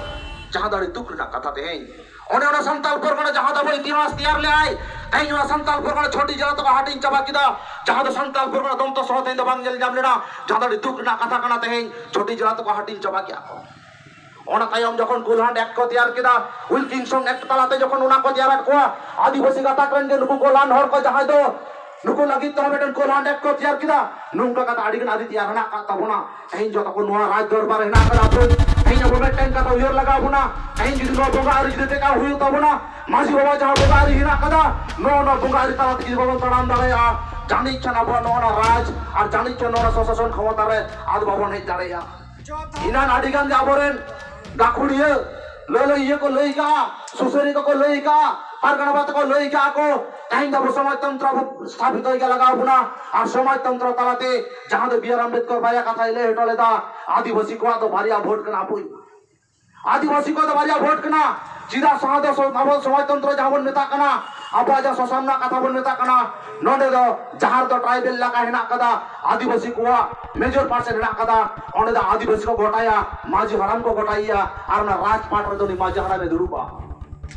ᱡᱟᱦᱟᱸ ᱫᱚ ᱟᱹᱰᱤ ᱫᱩᱠ ᱨᱮᱱᱟᱜ ᱠᱟᱛᱷᱟ᱾ ᱛᱮᱦᱮᱧ ᱚᱱᱮ ᱚᱱᱟ ᱥᱟᱱᱛᱟᱲ ᱯᱟᱨᱜᱟᱱᱟ ᱡᱟᱦᱟᱸ ᱫᱚ ᱟᱵᱚ ᱤᱛᱤᱦᱟᱥ ᱛᱮᱭᱟᱨ ᱞᱮᱫᱟᱭ, ᱛᱮᱦᱮᱧ ᱚᱱᱟ ᱥᱟᱱᱛᱟᱲ ᱯᱟᱨᱜᱟᱱᱟ ᱪᱷᱚᱴᱤ ᱡᱮᱞᱟ ᱛᱮᱠᱚ ᱦᱟᱹᱴᱤᱧ ᱪᱟᱵᱟ ᱠᱮᱫᱟ, ᱡᱟᱦᱟᱸ ᱫᱚ ᱥᱟᱱᱛᱟᱲ ᱯᱟᱨᱜᱟᱱᱟ ᱫᱚᱱᱛᱚ ᱥᱚᱦᱚ ᱛᱮᱦᱮᱧ ᱫᱚ ᱵᱟᱝ ᱧᱮᱞ ᱧᱟᱢ ᱞᱮᱱᱟ, ᱡᱟᱦᱟᱸ ᱫᱚ ᱟᱹᱰᱤ ᱫᱩᱠ ᱨᱮᱱᱟᱜ ᱠᱟᱛᱷᱟ ᱠᱟᱱᱟ᱾ ᱛᱮᱦᱮᱧ ᱪᱷᱚᱴᱤ ᱡᱮᱞᱟ ᱛᱮᱠᱚ ᱦᱟᱹᱴᱤᱧ ᱪᱟᱵᱟ ᱠᱮᱫᱟ ᱠᱚ᱾ ᱚᱱᱟ ᱛᱟᱭᱚᱢ ᱡᱚᱠᱷᱚᱱ ᱠᱳᱞᱦᱟᱱᱰ ᱮᱠᱴ ᱠᱚ ᱛᱮᱭᱟᱨ ᱠᱮᱫᱟ, ᱩᱭᱤᱞᱠᱤᱱᱥᱚᱱ ᱮᱠᱴ ᱛᱟᱞᱟᱛᱮ ᱡᱚᱠᱷᱚᱱ ᱚᱱᱟ ᱠᱚ ᱛᱮᱭᱟᱨᱟᱫ ᱠᱚᱣᱟ, ᱟᱹᱫᱤᱵᱟᱹᱥᱤ ᱜᱟᱛᱟᱠ ᱨᱮᱱ ᱜᱮ ᱱᱩᱠᱩ ᱠᱳᱞᱦᱟᱱᱰ ᱦᱚᱲ ᱠᱚ, ᱡᱟᱦᱟᱸᱭ ᱫᱚ ᱱᱩᱠᱩ ᱞᱟᱹᱜᱤᱫ ᱛᱮᱦᱚᱸ ᱢᱤᱫᱴᱮᱱ ᱠᱳᱞᱦᱟᱱᱰ ᱮᱠᱴ ᱠᱚ ᱛᱮᱭᱟᱨ ᱠᱮᱫᱟ᱾ ᱱᱚᱝᱠᱟ ᱠᱟᱛᱮ ᱟᱹᱰᱤ ᱜᱟᱱ ᱟᱹᱨᱤ ᱛᱮᱭᱟᱨ ᱦᱮᱱᱟᱜ ᱟᱠᱟᱫ ᱛᱟᱵᱚᱱᱟ᱾ ᱛᱮᱦᱮᱧ ᱡᱚᱛᱚ ᱠᱚ ᱱᱚᱣᱟ ᱨᱟᱡᱽ ᱫᱚᱨᱵᱟᱨ ᱨᱮ ᱦᱮᱱᱟᱜ ᱟᱠᱟᱫᱟ ᱵᱚᱱ᱾ ᱛᱮᱦᱮᱧ ᱟᱵᱚ ᱢᱤᱫᱴᱮᱱ ᱠᱟᱛᱷᱟ ᱩᱭᱦᱟᱹᱨ ᱞᱟᱜᱟᱣ ᱵᱚᱱᱟ, ᱛᱮᱦᱮᱧ ᱡᱩᱫᱤ ᱱᱚᱣᱟ ᱵᱚᱸᱜᱟ ᱟᱹᱨᱤ ᱡᱩᱫᱤ ᱴᱮᱠᱟᱣ ᱦᱩᱭᱩᱜ ᱛᱟᱵᱚᱱᱟ, ᱢᱟᱹᱡᱷᱤ ᱵᱟᱵᱟ ᱡᱟᱦᱟᱸ ᱵᱚᱸᱜᱟ ᱟᱹᱨᱤ ᱦᱮᱱᱟᱜ ᱟᱠᱟᱫᱟ, ᱱᱚᱜᱼᱚ ᱱᱚᱣᱟ ᱵᱚᱸᱜᱟ ᱟᱹᱨᱤ ᱛᱟᱞᱟ ᱛᱮ ᱡᱩᱫᱤ ᱵᱟᱵᱚᱱ ᱛᱟᱲᱟᱢ ᱫᱟᱲᱮᱭᱟᱜᱼᱟ, ᱡᱟᱹᱱᱤᱡ ᱠᱷᱟᱱ ᱟᱵᱚᱣᱟᱜ ᱱᱚᱜᱼᱚ ᱱᱚᱣᱟ ᱨᱟᱡᱽ ᱟᱨ ᱡᱟᱹᱱᱤᱡ ᱠᱷᱟᱱ ᱱᱚᱜᱼᱚ ᱱᱚᱣᱟ ᱥᱚᱥᱟᱥᱚᱱ ᱠᱷᱚᱢᱚᱛᱟ ᱨᱮ ᱟᱫᱚ ᱵᱟᱵᱚᱱ ᱦᱮᱡ ᱫᱟᱲᱮᱭᱟᱜᱼᱟ᱾ ᱮᱱᱟᱱ ᱟᱹᱰᱤ ᱜᱟᱱ ᱜᱮ ᱟᱵᱚᱨᱮᱱ ᱜᱟᱹᱠᱷᱩᱲᱤᱭᱟᱹ ᱞᱟᱹᱞᱟᱹᱭᱤᱭᱟᱹ ᱠᱚ ᱞᱟᱹᱭ ᱠᱟᱜᱼᱟ, ᱥᱩᱥᱟᱹᱨᱤᱭᱟᱹ ᱠᱚᱠᱚ ᱞᱟᱹᱭ ᱠᱟᱜᱼᱟ, ᱯᱟᱨᱜᱟᱱᱟ ᱵᱟᱵᱟ ᱛᱟᱠᱚ ᱞᱟᱹᱭ ᱠᱟᱜᱼᱟ ᱠᱚ, ᱛᱮᱦᱮᱧ ᱫᱚ ᱟᱵᱚ ᱥᱚᱢᱟᱡᱽ ᱛᱚᱱᱛᱨᱚ ᱟᱵᱚ ᱥᱛᱷᱟᱯᱤᱛ ᱜᱮ ᱞᱟᱜᱟᱣ ᱵᱚᱱᱟ᱾ ᱟᱨ ᱥᱚᱢᱟᱡᱽ ᱛᱚᱱᱛᱨᱚ ᱛᱟᱞᱟᱛᱮ ᱡᱟᱦᱟᱸ ᱫᱚ ᱵᱤ ᱟᱨ ᱟᱢᱵᱮᱫᱠᱚᱨ ᱵᱟᱨᱭᱟ ᱠᱟᱛᱷᱟᱭ ᱞᱟᱹᱭ ᱦᱚᱴᱚ ᱞᱮᱫᱟ, ᱟᱹᱫᱤᱵᱟᱹᱥᱤ ᱠᱚᱣᱟᱜ ᱫᱚ ᱵᱟᱨᱭᱟ ᱵᱷᱳᱴ ᱠᱟᱱᱟ᱾ ᱟᱵᱚ ᱟᱹᱫᱤᱵᱟᱹᱥᱤ ᱠᱚᱣᱟᱜ ᱫᱚ ᱵᱟᱨᱭᱟ ᱵᱷᱳᱴ ᱠᱟᱱᱟ᱾ ᱪᱮᱫᱟᱜ ᱥᱟᱶ ᱫᱚ ᱥᱚ-, ᱟᱵᱚ ᱥᱚᱢᱟᱡᱽ ᱛᱚᱱᱛᱨᱚ ᱡᱟᱦᱟᱸ ᱵᱚᱱ ᱢᱮᱛᱟᱜ ᱠᱟᱱᱟ, ᱟᱵᱚᱣᱟᱜ ᱡᱟᱦᱟᱸ ᱥᱚᱥᱟᱱ ᱨᱮᱱᱟᱜ ᱠᱟᱛᱷᱟ ᱵᱚᱱ ᱢᱮᱛᱟᱜ ᱠᱟᱱᱟ, ᱱᱚᱰᱮ ᱫᱚ ᱡᱟᱦᱟᱸ ᱨᱮᱫᱚ ᱴᱨᱟᱭᱵᱮᱞ ᱮᱞᱟᱠᱟ ᱦᱮᱱᱟᱜ ᱠᱟᱫᱟ, ᱟᱹᱫᱤᱵᱟᱹᱥᱤ ᱠᱚᱣᱟᱜ ᱢᱮᱡᱚᱨ ᱯᱟᱨᱥᱮᱱᱴ ᱦᱮᱱᱟᱜ ᱠᱟᱫᱟ, ᱚᱸᱰᱮ ᱫᱚ ᱟᱹᱫᱤᱵᱟᱹᱥᱤ ᱠᱚ ᱜᱚᱴᱟᱭᱟ, ᱢᱟᱹᱡᱷᱤ ᱦᱟᱲᱟᱢ ᱠᱚ ᱜᱚᱴᱟᱭᱮᱭᱟ, ᱟᱨ ᱚᱱᱟ ᱨᱟᱡᱽᱯᱟᱴ ᱨᱮᱫᱚ ᱩᱱᱤ ᱢᱟᱹᱡᱷᱤ ᱦᱟᱲᱟᱢᱮ ᱫᱩᱲᱩᱵᱼᱟ᱾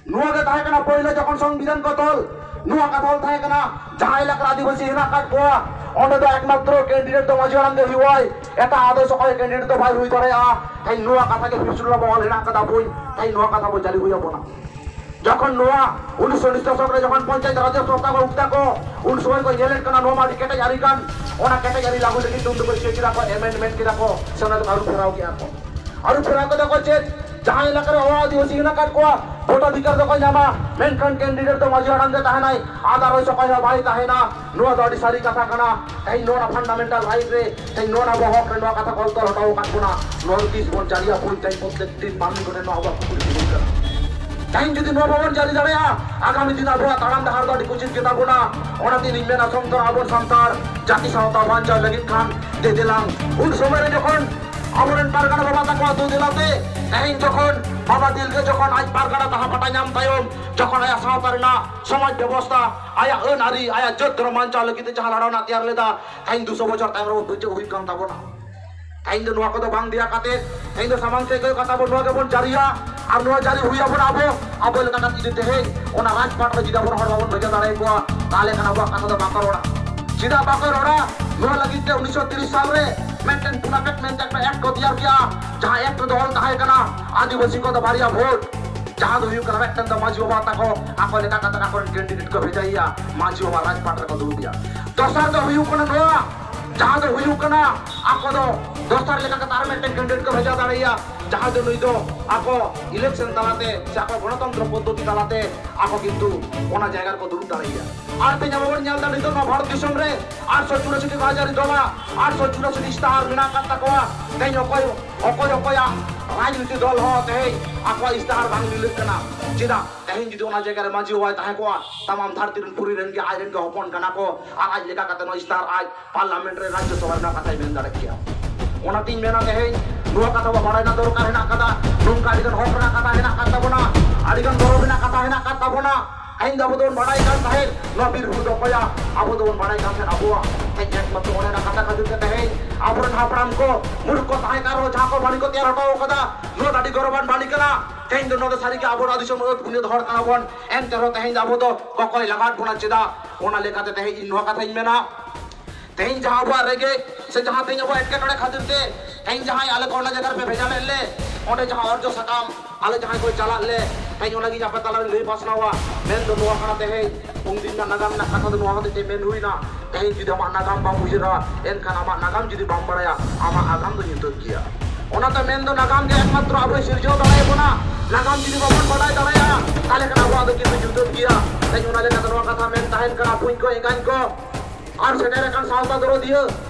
ᱱᱚᱣᱟ ᱜᱮ ᱛᱟᱦᱮᱸ ᱠᱟᱱᱟ ᱯᱳᱭᱞᱳ ᱡᱚᱠᱷᱚᱱ ᱥᱚᱝᱵᱤᱫᱷᱟᱱ ᱠᱚ ᱛᱚᱞ, ᱱᱚᱣᱟ ᱠᱟᱛᱷᱟ ᱚᱞ ᱛᱟᱦᱮᱸ ᱠᱟᱱᱟ, ᱡᱟᱦᱟᱸ ᱮᱞᱟᱠᱟ ᱨᱮ ᱟᱹᱫᱤᱵᱟᱹᱥᱤ ᱦᱮᱱᱟᱜ ᱟᱠᱟᱫ ᱠᱚᱣᱟ, ᱚᱸᱰᱮ ᱫᱚ ᱮᱠᱢᱟᱛᱨᱚ ᱠᱮᱱᱰᱤᱰᱮᱴ ᱫᱚ ᱢᱟᱹᱡᱷᱤ ᱦᱟᱲᱟᱢ ᱜᱮ ᱦᱩᱭᱩᱜᱼᱟᱭ, ᱮᱴᱟᱜ ᱟᱫᱚ ᱚᱠᱚᱭ ᱠᱮᱱᱰᱤᱰᱮᱴ ᱫᱚ ᱵᱟᱭ ᱦᱩᱭ ᱫᱟᱲᱮᱭᱟᱜᱼᱟ᱾ ᱛᱮᱦᱮᱧ ᱱᱚᱣᱟ ᱠᱟᱛᱷᱟ ᱜᱮ ᱯᱷᱤᱯᱥᱩᱞ ᱨᱮ ᱚᱞ ᱦᱮᱱᱟᱜ ᱠᱟᱫᱟ ᱵᱳᱭ, ᱛᱮᱦᱮᱧ ᱱᱚᱣᱟ ᱠᱟᱛᱷᱟ ᱵᱚᱱ ᱡᱟᱹᱨᱤ ᱦᱩᱭ ᱟᱵᱚᱱᱟ᱾ ᱡᱚᱠᱷᱚᱱ ᱱᱚᱣᱟ ᱩᱱᱤᱥᱥᱚ ᱱᱤᱥᱴᱟᱥᱚᱠ ᱨᱮ ᱡᱚᱠᱷᱚᱱ ᱯᱚᱧᱪᱟᱭᱮᱛ ᱨᱟᱡᱽ ᱥᱚᱝᱥᱛᱷᱟ ᱠᱚ ᱩᱠᱛᱟ ᱠᱚ, ᱩᱱ ᱥᱚᱢᱚᱭ ᱠᱚ ᱧᱮᱞᱮᱫ ᱠᱟᱱᱟ ᱱᱚᱣᱟ ᱢᱟ ᱟᱹᱰᱤ ᱠᱮᱴᱮᱡ ᱟᱹᱨᱤ ᱠᱟᱱ, ᱚᱱᱟ ᱠᱮᱴᱮᱡ ᱟᱹᱨᱤ ᱞᱟᱹᱜᱩ ᱞᱟᱹᱜᱤᱫ ᱛᱮ ᱩᱱ ᱫᱚᱠᱚ ᱪᱮᱫ ᱠᱮᱫᱟ ᱠᱚ, ᱮᱢᱮᱱᱰᱢᱮᱱᱴ ᱠᱮᱫᱟ ᱠᱚ, ᱥᱮ ᱚᱱᱟ ᱫᱚᱠᱚ ᱟᱹᱨᱩ ᱯᱷᱮᱨᱟᱣ ᱠᱮᱫᱟ ᱠᱚ᱾ ᱟᱹᱨᱩ ᱯᱷᱮᱨᱟᱣ ᱠᱮᱫᱟ ᱠᱚ ᱪᱮᱫ? ᱡᱟᱦᱟᱸ ᱮᱞᱟᱠᱟ ᱨᱮ ᱚ ᱟᱹᱫᱤᱵᱟᱹᱥᱤ ᱦᱮᱱᱟᱜ ᱟᱠᱟᱫ ᱠᱚᱣᱟ, ᱵᱷᱳᱴᱟᱫᱷᱤᱠᱟᱨ ᱫᱚᱠᱚ ᱧᱟᱢᱟ, ᱢᱮᱱᱠᱷᱟᱱ ᱠᱮᱱᱰᱤᱰᱮᱴ ᱫᱚ ᱢᱟᱹᱡᱷᱤ ᱦᱟᱲᱟᱢ ᱜᱮ ᱛᱟᱦᱮᱱᱟᱭ, ᱟᱫᱟᱨᱚᱭ ᱚᱠᱚᱭ ᱦᱚᱸ ᱵᱟᱭ ᱛᱟᱦᱮᱱᱟ᱾ ᱱᱚᱣᱟ ᱫᱚ ᱟᱹᱰᱤ ᱥᱟᱹᱨᱤ ᱠᱟᱛᱷᱟ ᱠᱟᱱᱟ᱾ ᱛᱮᱦᱮᱧ ᱱᱚᱣᱟ ᱯᱷᱟᱱᱰᱟᱢᱮᱱᱴᱟᱞ ᱨᱟᱭᱤᱴ ᱨᱮ, ᱛᱮᱦᱮᱧ ᱱᱚᱣᱟ ᱟᱵᱚ ᱦᱚᱠ ᱨᱮ ᱱᱚᱣᱟ ᱠᱟᱛᱷᱟ ᱠᱚ ᱚᱞ ᱛᱚᱞ ᱦᱚᱴᱚ ᱟᱠᱟᱫ ᱵᱚᱱᱟ᱾ ᱱᱚᱣᱟ ᱫᱚ ᱛᱤᱥ ᱵᱚᱱ ᱡᱟᱹᱨᱤᱭᱟ? ᱵᱚᱱ ᱛᱮᱦᱮᱧ ᱯᱨᱚᱛᱮᱠ ᱫᱤᱱ ᱢᱟᱹᱱᱢᱤ ᱠᱚᱴᱷᱮᱱ ᱱᱚᱣᱟ ᱟᱵᱚᱣᱟᱜ ᱠᱩᱠᱞᱤ ᱛᱤᱸᱜᱩᱱ ᱠᱟᱱᱟ᱾ ᱛᱮᱦᱮᱧ ᱡᱩᱫᱤ ᱱᱚᱣᱟ ᱵᱟᱵᱚᱱ ᱡᱟᱹᱨᱤ ᱫᱟᱲᱮᱭᱟᱜᱼᱟ, ᱟᱜᱟᱢᱤ ᱫᱤᱱ ᱟᱵᱚᱣᱟᱜ ᱛᱟᱲᱟᱢ ᱰᱟᱦᱟᱨ ᱫᱚ ᱟᱹᱰᱤ ᱠᱩᱪᱤᱛ ᱜᱮᱛᱟ ᱵᱚᱱᱟ᱾ ᱚᱱᱟᱛᱮ ᱤᱧ ᱢᱮᱱᱟ, ᱥᱚᱱᱛᱚᱨ ᱟᱵᱚᱱ ᱥᱟᱱᱛᱟᱲ ᱡᱟᱹᱛᱤ ᱥᱟᱶᱛᱟ ᱵᱟᱧᱪᱟᱣ ᱞᱟᱹᱜᱤᱫ ᱠᱷᱟᱱ ᱫᱮ ᱫᱮᱞᱟᱝ ᱩᱱ ᱥᱚᱢᱚᱭ ᱨᱮ ᱡᱚᱠᱷᱚᱱ ᱟᱵᱚᱨᱮᱱ ᱯᱟᱨᱜᱟᱱᱟ ᱵᱟᱵᱟ ᱛᱟᱠᱚᱣᱟᱜ ᱫᱩ ᱫᱮᱞᱟᱛᱮ ᱛᱮᱦᱮᱧ ᱡᱚᱠᱷᱚᱱ ᱵᱟᱵᱟ ᱛᱤᱞᱠᱟᱹ ᱡᱚᱠᱷᱚᱱ ᱟᱡ ᱯᱟᱨᱜᱟᱱᱟ ᱛᱟᱦᱮᱸ ᱯᱟᱴᱟ ᱧᱟᱢ ᱛᱟᱭᱚᱢ ᱡᱚᱠᱷᱚᱱ ᱟᱭᱟᱜ ᱥᱟᱶᱛᱟ ᱨᱮᱱᱟᱜ ᱥᱚᱢᱟᱡᱽ ᱵᱮᱵᱚᱥᱛᱟ, ᱟᱭᱟᱜ ᱟᱹᱱ ᱟᱹᱨᱤ, ᱟᱭᱟᱜ ᱡᱟᱹᱛ ᱫᱷᱚᱨᱚᱢ ᱵᱟᱧᱪᱟᱣ ᱞᱟᱹᱜᱤᱫ ᱛᱮ ᱡᱟᱦᱟᱸ ᱞᱟᱲᱟᱣᱱᱟ ᱛᱮᱭᱟᱨ ᱞᱮᱫᱟ, ᱛᱮᱦᱮᱧ ᱫᱩᱥᱚ ᱵᱚᱪᱷᱚᱨ ᱛᱟᱭᱚᱢ ᱨᱮ ᱵᱟᱹᱪᱟᱹᱜ ᱦᱩᱭᱩᱜ ᱠᱟᱱ ᱛᱟᱵᱚᱱᱟ᱾ ᱛᱮᱦᱮᱧ ᱫᱚ ᱱᱚᱣᱟ ᱠᱚᱫᱚ ᱵᱟᱝ ᱫᱮᱭᱟ ᱠᱟᱛᱮ, ᱛᱮᱦᱮᱧ ᱫᱚ ᱥᱟᱢᱟᱝ ᱥᱮᱫ ᱜᱮ ᱠᱟᱛᱷᱟ ᱵᱚᱱ ᱱᱚᱣᱟ ᱜᱮᱵᱚᱱ ᱡᱟᱹᱨᱤᱭᱟ᱾ ᱟᱨ ᱱᱚᱣᱟ ᱡᱟᱹᱨᱤ ᱦᱩᱭ ᱟᱵᱚᱱ ᱟᱵᱚ, ᱟᱵᱚ ᱞᱮᱠᱟ ᱠᱟᱛᱮ ᱡᱩᱫᱤ ᱛᱮᱦᱮᱧ ᱚᱱᱟ ᱨᱟᱡᱽᱯᱟᱴ ᱨᱮ ᱡᱩᱫᱤ ᱟᱵᱚᱨᱮᱱ ᱦᱚᱲ ᱵᱟᱵᱚᱱ ᱵᱷᱮᱡᱟ ᱫᱟᱲᱮᱭᱟᱠᱚᱣᱟ, ᱛᱟᱦᱚᱞᱮ ᱠᱷᱟᱱ ᱟᱵᱚᱣᱟᱜ ᱠᱟᱛᱷᱟ ᱫᱚ ᱵᱟᱠᱚ ᱨᱚᱲᱟ᱾ ᱪᱮᱫᱟᱜ ᱵᱟᱠᱚ ᱨᱚᱲᱟ? ᱱᱚᱣᱟ ᱞᱟᱹᱜᱤᱫ ᱛᱮ ᱩᱱᱤᱥᱥᱚ ᱛᱤᱨᱤᱥ ᱥᱟᱞ ᱨᱮ ᱢᱤᱫᱴᱮᱱ ᱯᱩᱱᱟᱠᱮᱴ ᱢᱮᱱᱛᱮ ᱢᱤᱫᱴᱮᱱ ᱮᱠᱴ ᱠᱚ ᱛᱮᱭᱟᱨ ᱠᱮᱜᱼᱟ, ᱡᱟᱦᱟᱸ ᱮᱠᱴ ᱨᱮᱫᱚ ᱚᱞ ᱛᱟᱦᱮᱸ ᱠᱟᱱᱟ ᱟᱹᱫᱤᱵᱟᱹᱥᱤ ᱠᱚᱫᱚ ᱵᱟᱨᱭᱟ ᱵᱷᱳᱴ, ᱡᱟᱦᱟᱸ ᱫᱚ ᱦᱩᱭᱩᱜ ᱠᱟᱱᱟ ᱢᱤᱫᱴᱮᱱ ᱫᱚ ᱢᱟᱹᱡᱷᱤ ᱵᱟᱵᱟ ᱛᱟᱠᱚ ᱟᱠᱚ ᱞᱮᱠᱟ ᱠᱟᱛᱮ ᱟᱠᱚᱨᱮᱱ ᱠᱮᱱᱰᱤᱰᱮᱴ ᱠᱚ ᱵᱷᱮᱡᱟᱭᱮᱭᱟ, ᱢᱟᱹᱡᱷᱤ ᱵᱟᱵᱟ ᱨᱟᱡᱽᱯᱟᱴ ᱨᱮᱠᱚ ᱫᱩᱲᱩᱵᱮᱭᱟ᱾ ᱫᱚᱥᱟᱨ ᱫᱚ ᱦᱩᱭᱩᱜ ᱠᱟᱱᱟ ᱱᱚᱣᱟ, ᱡᱟᱦᱟᱸ ᱫᱚ ᱦᱩᱭᱩᱜ ᱠᱟᱱᱟ ᱟᱠᱚ ᱫᱚ ᱫᱚᱥᱟᱨ ᱞᱮᱠᱟ ᱠᱟᱛᱮ ᱟᱨ ᱢᱤᱫᱴᱮᱱ ᱠᱮᱱᱰᱤᱰᱮᱴ ᱠᱚ ᱵᱷᱮᱡᱟ ᱫᱟᱲᱮᱭᱟᱭᱟ, ᱡᱟᱦᱟᱸ ᱫᱚ ᱱᱩᱭ ᱫᱚ ᱟᱠᱚ ᱤᱞᱮᱠᱥᱚᱱ ᱛᱟᱞᱟᱛᱮ ᱥᱮ ᱟᱠᱚ ᱜᱚᱱᱚᱛᱚᱱᱛᱨᱚ ᱯᱚᱫᱽᱫᱷᱚᱛᱤ ᱛᱟᱞᱟᱛᱮ ᱟᱠᱚ ᱠᱤᱱᱛᱩ ᱚᱱᱟ ᱡᱟᱭᱜᱟ ᱨᱮᱠᱚ ᱫᱩᱲᱩᱵ ᱫᱟᱲᱮᱭᱟᱜᱼᱟ᱾ ᱟᱨ ᱛᱮᱦᱮᱧ ᱟᱵᱚ ᱵᱚᱱ ᱧᱮᱞ ᱮᱫᱟ ᱱᱤᱛᱚᱜ ᱱᱚᱣᱟ ᱵᱷᱟᱨᱚᱛ ᱫᱤᱥᱚᱢ ᱨᱮ ᱟᱴᱥᱚ ᱪᱩᱨᱟᱥᱤ ᱴᱤ ᱵᱟᱡᱟᱨᱤ ᱫᱚᱞᱟ, ᱟᱴᱥᱚ ᱪᱩᱨᱟᱥᱤ ᱴᱤ ᱤᱥᱛᱟᱦᱟᱨ ᱢᱮᱱᱟᱜ ᱟᱠᱟᱫ ᱛᱟᱠᱚᱣᱟ᱾ ᱛᱮᱦᱮᱧ ᱚᱠᱚᱭ, ᱚᱠᱚᱭ ᱚᱠᱚᱭᱟᱜ ᱨᱟᱡᱽᱱᱤᱛᱤ ᱫᱚᱞ ᱦᱚᱸ ᱛᱮᱦᱮᱧ ᱟᱠᱚᱣᱟᱜ ᱤᱥᱛᱟᱦᱟᱨ ᱵᱟᱝ ᱢᱤᱞᱟᱹᱜ ᱠᱟᱱᱟ᱾ ᱪᱮᱫᱟᱜ? ᱛᱮᱦᱮᱧ ᱡᱩᱫᱤ ᱚᱱᱟ ᱡᱟᱭᱜᱟ ᱨᱮ ᱢᱟᱹᱡᱷᱤ ᱵᱟᱵᱟᱭ ᱛᱟᱦᱮᱸ ᱠᱚᱜᱼᱟ, ᱛᱟᱢᱟᱢ ᱫᱷᱟᱹᱨᱛᱤ ᱨᱮᱱ ᱯᱩᱨᱤ ᱨᱮᱱ ᱜᱮ ᱟᱡ ᱨᱮᱱ ᱜᱮ ᱦᱚᱯᱚᱱ ᱠᱟᱱᱟ ᱠᱚ, ᱟᱨ ᱟᱡ ᱞᱮᱠᱟ ᱠᱟᱛᱮ ᱱᱚᱣᱟ ᱤᱥᱛᱟᱦᱟᱨ ᱟᱡ ᱯᱟᱨᱞᱟᱢᱮᱱᱴ ᱨᱮ ᱨᱟᱡᱽᱡᱚ ᱥᱚᱵᱷᱟ ᱨᱮᱱᱟᱜ ᱠᱟᱛᱷᱟᱭ ᱢᱮᱱ ᱫᱟᱲᱮ ᱠᱮᱭᱟ᱾ ᱚᱱᱟᱛᱤᱧ ᱢᱮᱱᱟ ᱛᱮᱦᱮᱧ ᱱᱚᱣᱟ ᱠᱟᱛᱷᱟ ᱵᱚ ᱵᱟᱲᱟᱭ ᱨᱮᱱᱟᱜ ᱫᱚᱨᱠᱟᱨ ᱦᱮᱱᱟᱜ ᱠᱟᱫᱟ, ᱱᱚᱝᱠᱟ ᱟᱹᱰᱤᱜᱟᱱ ᱦᱚᱠ ᱨᱮᱱᱟᱜ ᱠᱟᱛᱷᱟ ᱦᱮᱱᱟᱜ ᱠᱟᱫ ᱛᱟᱵᱚᱱᱟ, ᱟᱹᱰᱤᱜᱟᱱ ᱜᱚᱨᱚᱵᱽ ᱨᱮᱱᱟᱜ ᱠᱟᱛᱷᱟ ᱦᱮᱱᱟᱜ ᱠᱟᱫ ᱛᱟᱵᱚᱱᱟ᱾ ᱛᱮᱦᱮᱧ ᱫᱚ ᱟᱵᱚ ᱫᱚᱵᱚᱱ ᱵᱟᱲᱟᱭ ᱠᱟᱱ ᱛᱟᱦᱮᱸᱫ ᱱᱚᱣᱟ ᱵᱤᱨ ᱵᱩᱨᱩ ᱫᱚ ᱚᱠᱚᱭᱟᱜ, ᱟᱵᱚ ᱫᱚᱵᱚᱱ ᱵᱟᱲᱟᱭ ᱠᱟᱱ ᱛᱟᱦᱮᱸᱫ ᱟᱵᱚᱣᱟᱜ᱾ ᱛᱮᱦᱮᱧ ᱮᱠᱢᱟᱛᱨᱚ ᱚᱱᱮ ᱚᱱᱟ ᱠᱟᱛᱷᱟ ᱠᱷᱟᱹᱛᱤᱨ ᱛᱮ ᱛᱮᱦᱮᱧ ᱟᱵᱚᱨᱮᱱ ᱦᱟᱯᱲᱟᱢ ᱠᱚ ᱢᱩᱨᱩᱠ ᱠᱚ ᱛᱟᱦᱮᱸ ᱠᱟᱱ ᱨᱮᱦᱚᱸ ᱡᱟᱦᱟᱸ ᱠᱚ ᱵᱟᱹᱲᱤ ᱠᱚ ᱛᱮᱭᱟᱨ ᱦᱚᱴᱚ ᱠᱟᱫᱟ, ᱱᱚᱣᱟ ᱫᱚ ᱟᱹᱰᱤ ᱜᱚᱨᱚᱵᱟᱱ ᱵᱟᱹᱲᱤ ᱠᱟᱱᱟ᱾ ᱛᱮᱦᱮᱧ ᱫᱚ ᱱᱚᱣᱟ ᱫᱚ ᱥᱟᱹᱨᱤᱜᱮ ᱟᱵᱚ ᱱᱚᱣᱟ ᱫᱤᱥᱚᱢ ᱨᱮ ᱯᱩᱱᱭᱟᱹ ᱦᱚᱲ ᱠᱟᱱᱟ ᱵᱚᱱ, ᱮᱱᱛᱮ ᱨᱮᱦᱚᱸ ᱛᱮᱦᱮᱧ ᱫᱚ ᱟᱵᱚ ᱫᱚ ᱠᱚᱠᱚᱭ ᱞᱟᱜᱟᱣ ᱵᱚᱱᱟ ᱪᱮᱫᱟᱜ? ᱚᱱᱟ ᱞᱮᱠᱟᱛᱮ ᱛᱮᱦᱮᱧ ᱤᱧ ᱱᱚᱣᱟ ᱠᱟᱛᱷᱟᱧ ᱢᱮᱱᱟ, ᱛᱮᱦᱮᱧ ᱡᱟᱦᱟᱸ ᱟᱵᱚᱣᱟᱜ ᱨᱮᱸᱜᱮᱡ ᱥᱮ ᱡᱟᱦᱟᱸ ᱛᱮᱦᱮᱧ ᱟᱵᱚᱣᱟᱜ ᱮᱴᱠᱮᱴᱚᱬᱮ ᱠᱷᱟᱹᱛᱤᱨ ᱛᱮ ᱛᱮᱦᱮᱧ ᱡᱟᱦᱟᱸᱭ ᱟᱞᱮ ᱠᱚ ᱚᱱᱟ ᱡᱟᱭᱜᱟ ᱨᱮᱯᱮ ᱵᱷᱮᱡᱟ ᱞᱮᱫ ᱞᱮ, ᱚᱸᱰᱮ ᱡᱟᱦᱟᱸ ᱚᱨᱡᱚ ᱥᱟᱠᱟᱢ ᱟᱞᱮ ᱡᱟᱦᱟᱸᱭ ᱠᱚ ᱪᱟᱞᱟᱜ ᱞᱮ, ᱛᱮᱦᱮᱧ ᱚᱱᱟᱜᱤᱧ ᱟᱯᱮ ᱛᱟᱞᱟᱨᱮ ᱞᱟᱹᱭ ᱯᱟᱥᱱᱟᱣᱟ᱾ ᱢᱮᱱ ᱫᱚ ᱱᱚᱣᱟ ᱠᱟᱱᱟ, ᱛᱮᱦᱮᱧ ᱩᱱᱫᱤᱱ ᱨᱮᱱᱟᱜ ᱱᱟᱜᱟᱢ ᱨᱮᱱᱟᱜ ᱠᱟᱛᱷᱟ ᱫᱚ ᱱᱚᱣᱟ ᱦᱚᱛᱮᱡ ᱛᱮ ᱢᱮᱱ ᱦᱩᱭᱱᱟ, ᱛᱮᱦᱮᱧ ᱡᱩᱫᱤ ᱟᱢᱟᱜ ᱱᱟᱜᱟᱢ ᱵᱟᱢ ᱩᱭᱦᱟᱹᱨᱟ, ᱮᱱᱠᱷᱟᱱ ᱟᱢᱟᱜ ᱱᱟᱜᱟᱢ ᱡᱩᱫᱤ ᱵᱟᱢ ᱵᱟᱲᱟᱭᱟ, ᱟᱢᱟᱜ ᱟᱜᱟᱢ ᱫᱚ ᱧᱩᱛᱟᱹᱛ ᱜᱮᱭᱟ᱾ ᱚᱱᱟᱛᱮ ᱢᱮᱱ ᱫᱚ ᱱᱟᱜᱟᱢ ᱜᱮ ᱮᱠᱢᱟᱛᱨᱚ ᱟᱵᱚᱭ ᱥᱤᱨᱡᱟᱹᱣ ᱫᱟᱲᱮᱭᱟᱵᱚᱱᱟ᱾ ᱱᱟᱜᱟᱢ ᱡᱩᱫᱤ ᱵᱟᱵᱚᱱ ᱵᱟᱰᱟᱭ ᱫᱟᱲᱮᱭᱟᱜᱼᱟ, ᱛᱟᱦᱚᱞᱮ ᱠᱷᱟᱱ ᱟᱵᱚᱣᱟᱜ ᱫᱚ ᱠᱤᱱᱛᱩ ᱧᱩᱛᱟᱹᱛ ᱜᱮᱭᱟ᱾ ᱛᱮᱦᱮᱧ ᱚᱱᱟ ᱞᱮᱠᱟᱛᱮ ᱱᱚᱣᱟ ᱠᱟᱛᱷᱟ ᱢᱮᱱ ᱛᱟᱦᱮᱱ ᱠᱟᱱᱟ, ᱵᱚᱠᱚᱧ ᱠᱚ, ᱮᱸᱜᱟᱧ ᱠᱚ, ᱟᱨ ᱥᱮᱴᱮᱨ ᱟᱠᱟᱱ ᱥᱟᱶᱛᱟ ᱫᱚᱨᱚᱫᱤᱭᱟᱹ,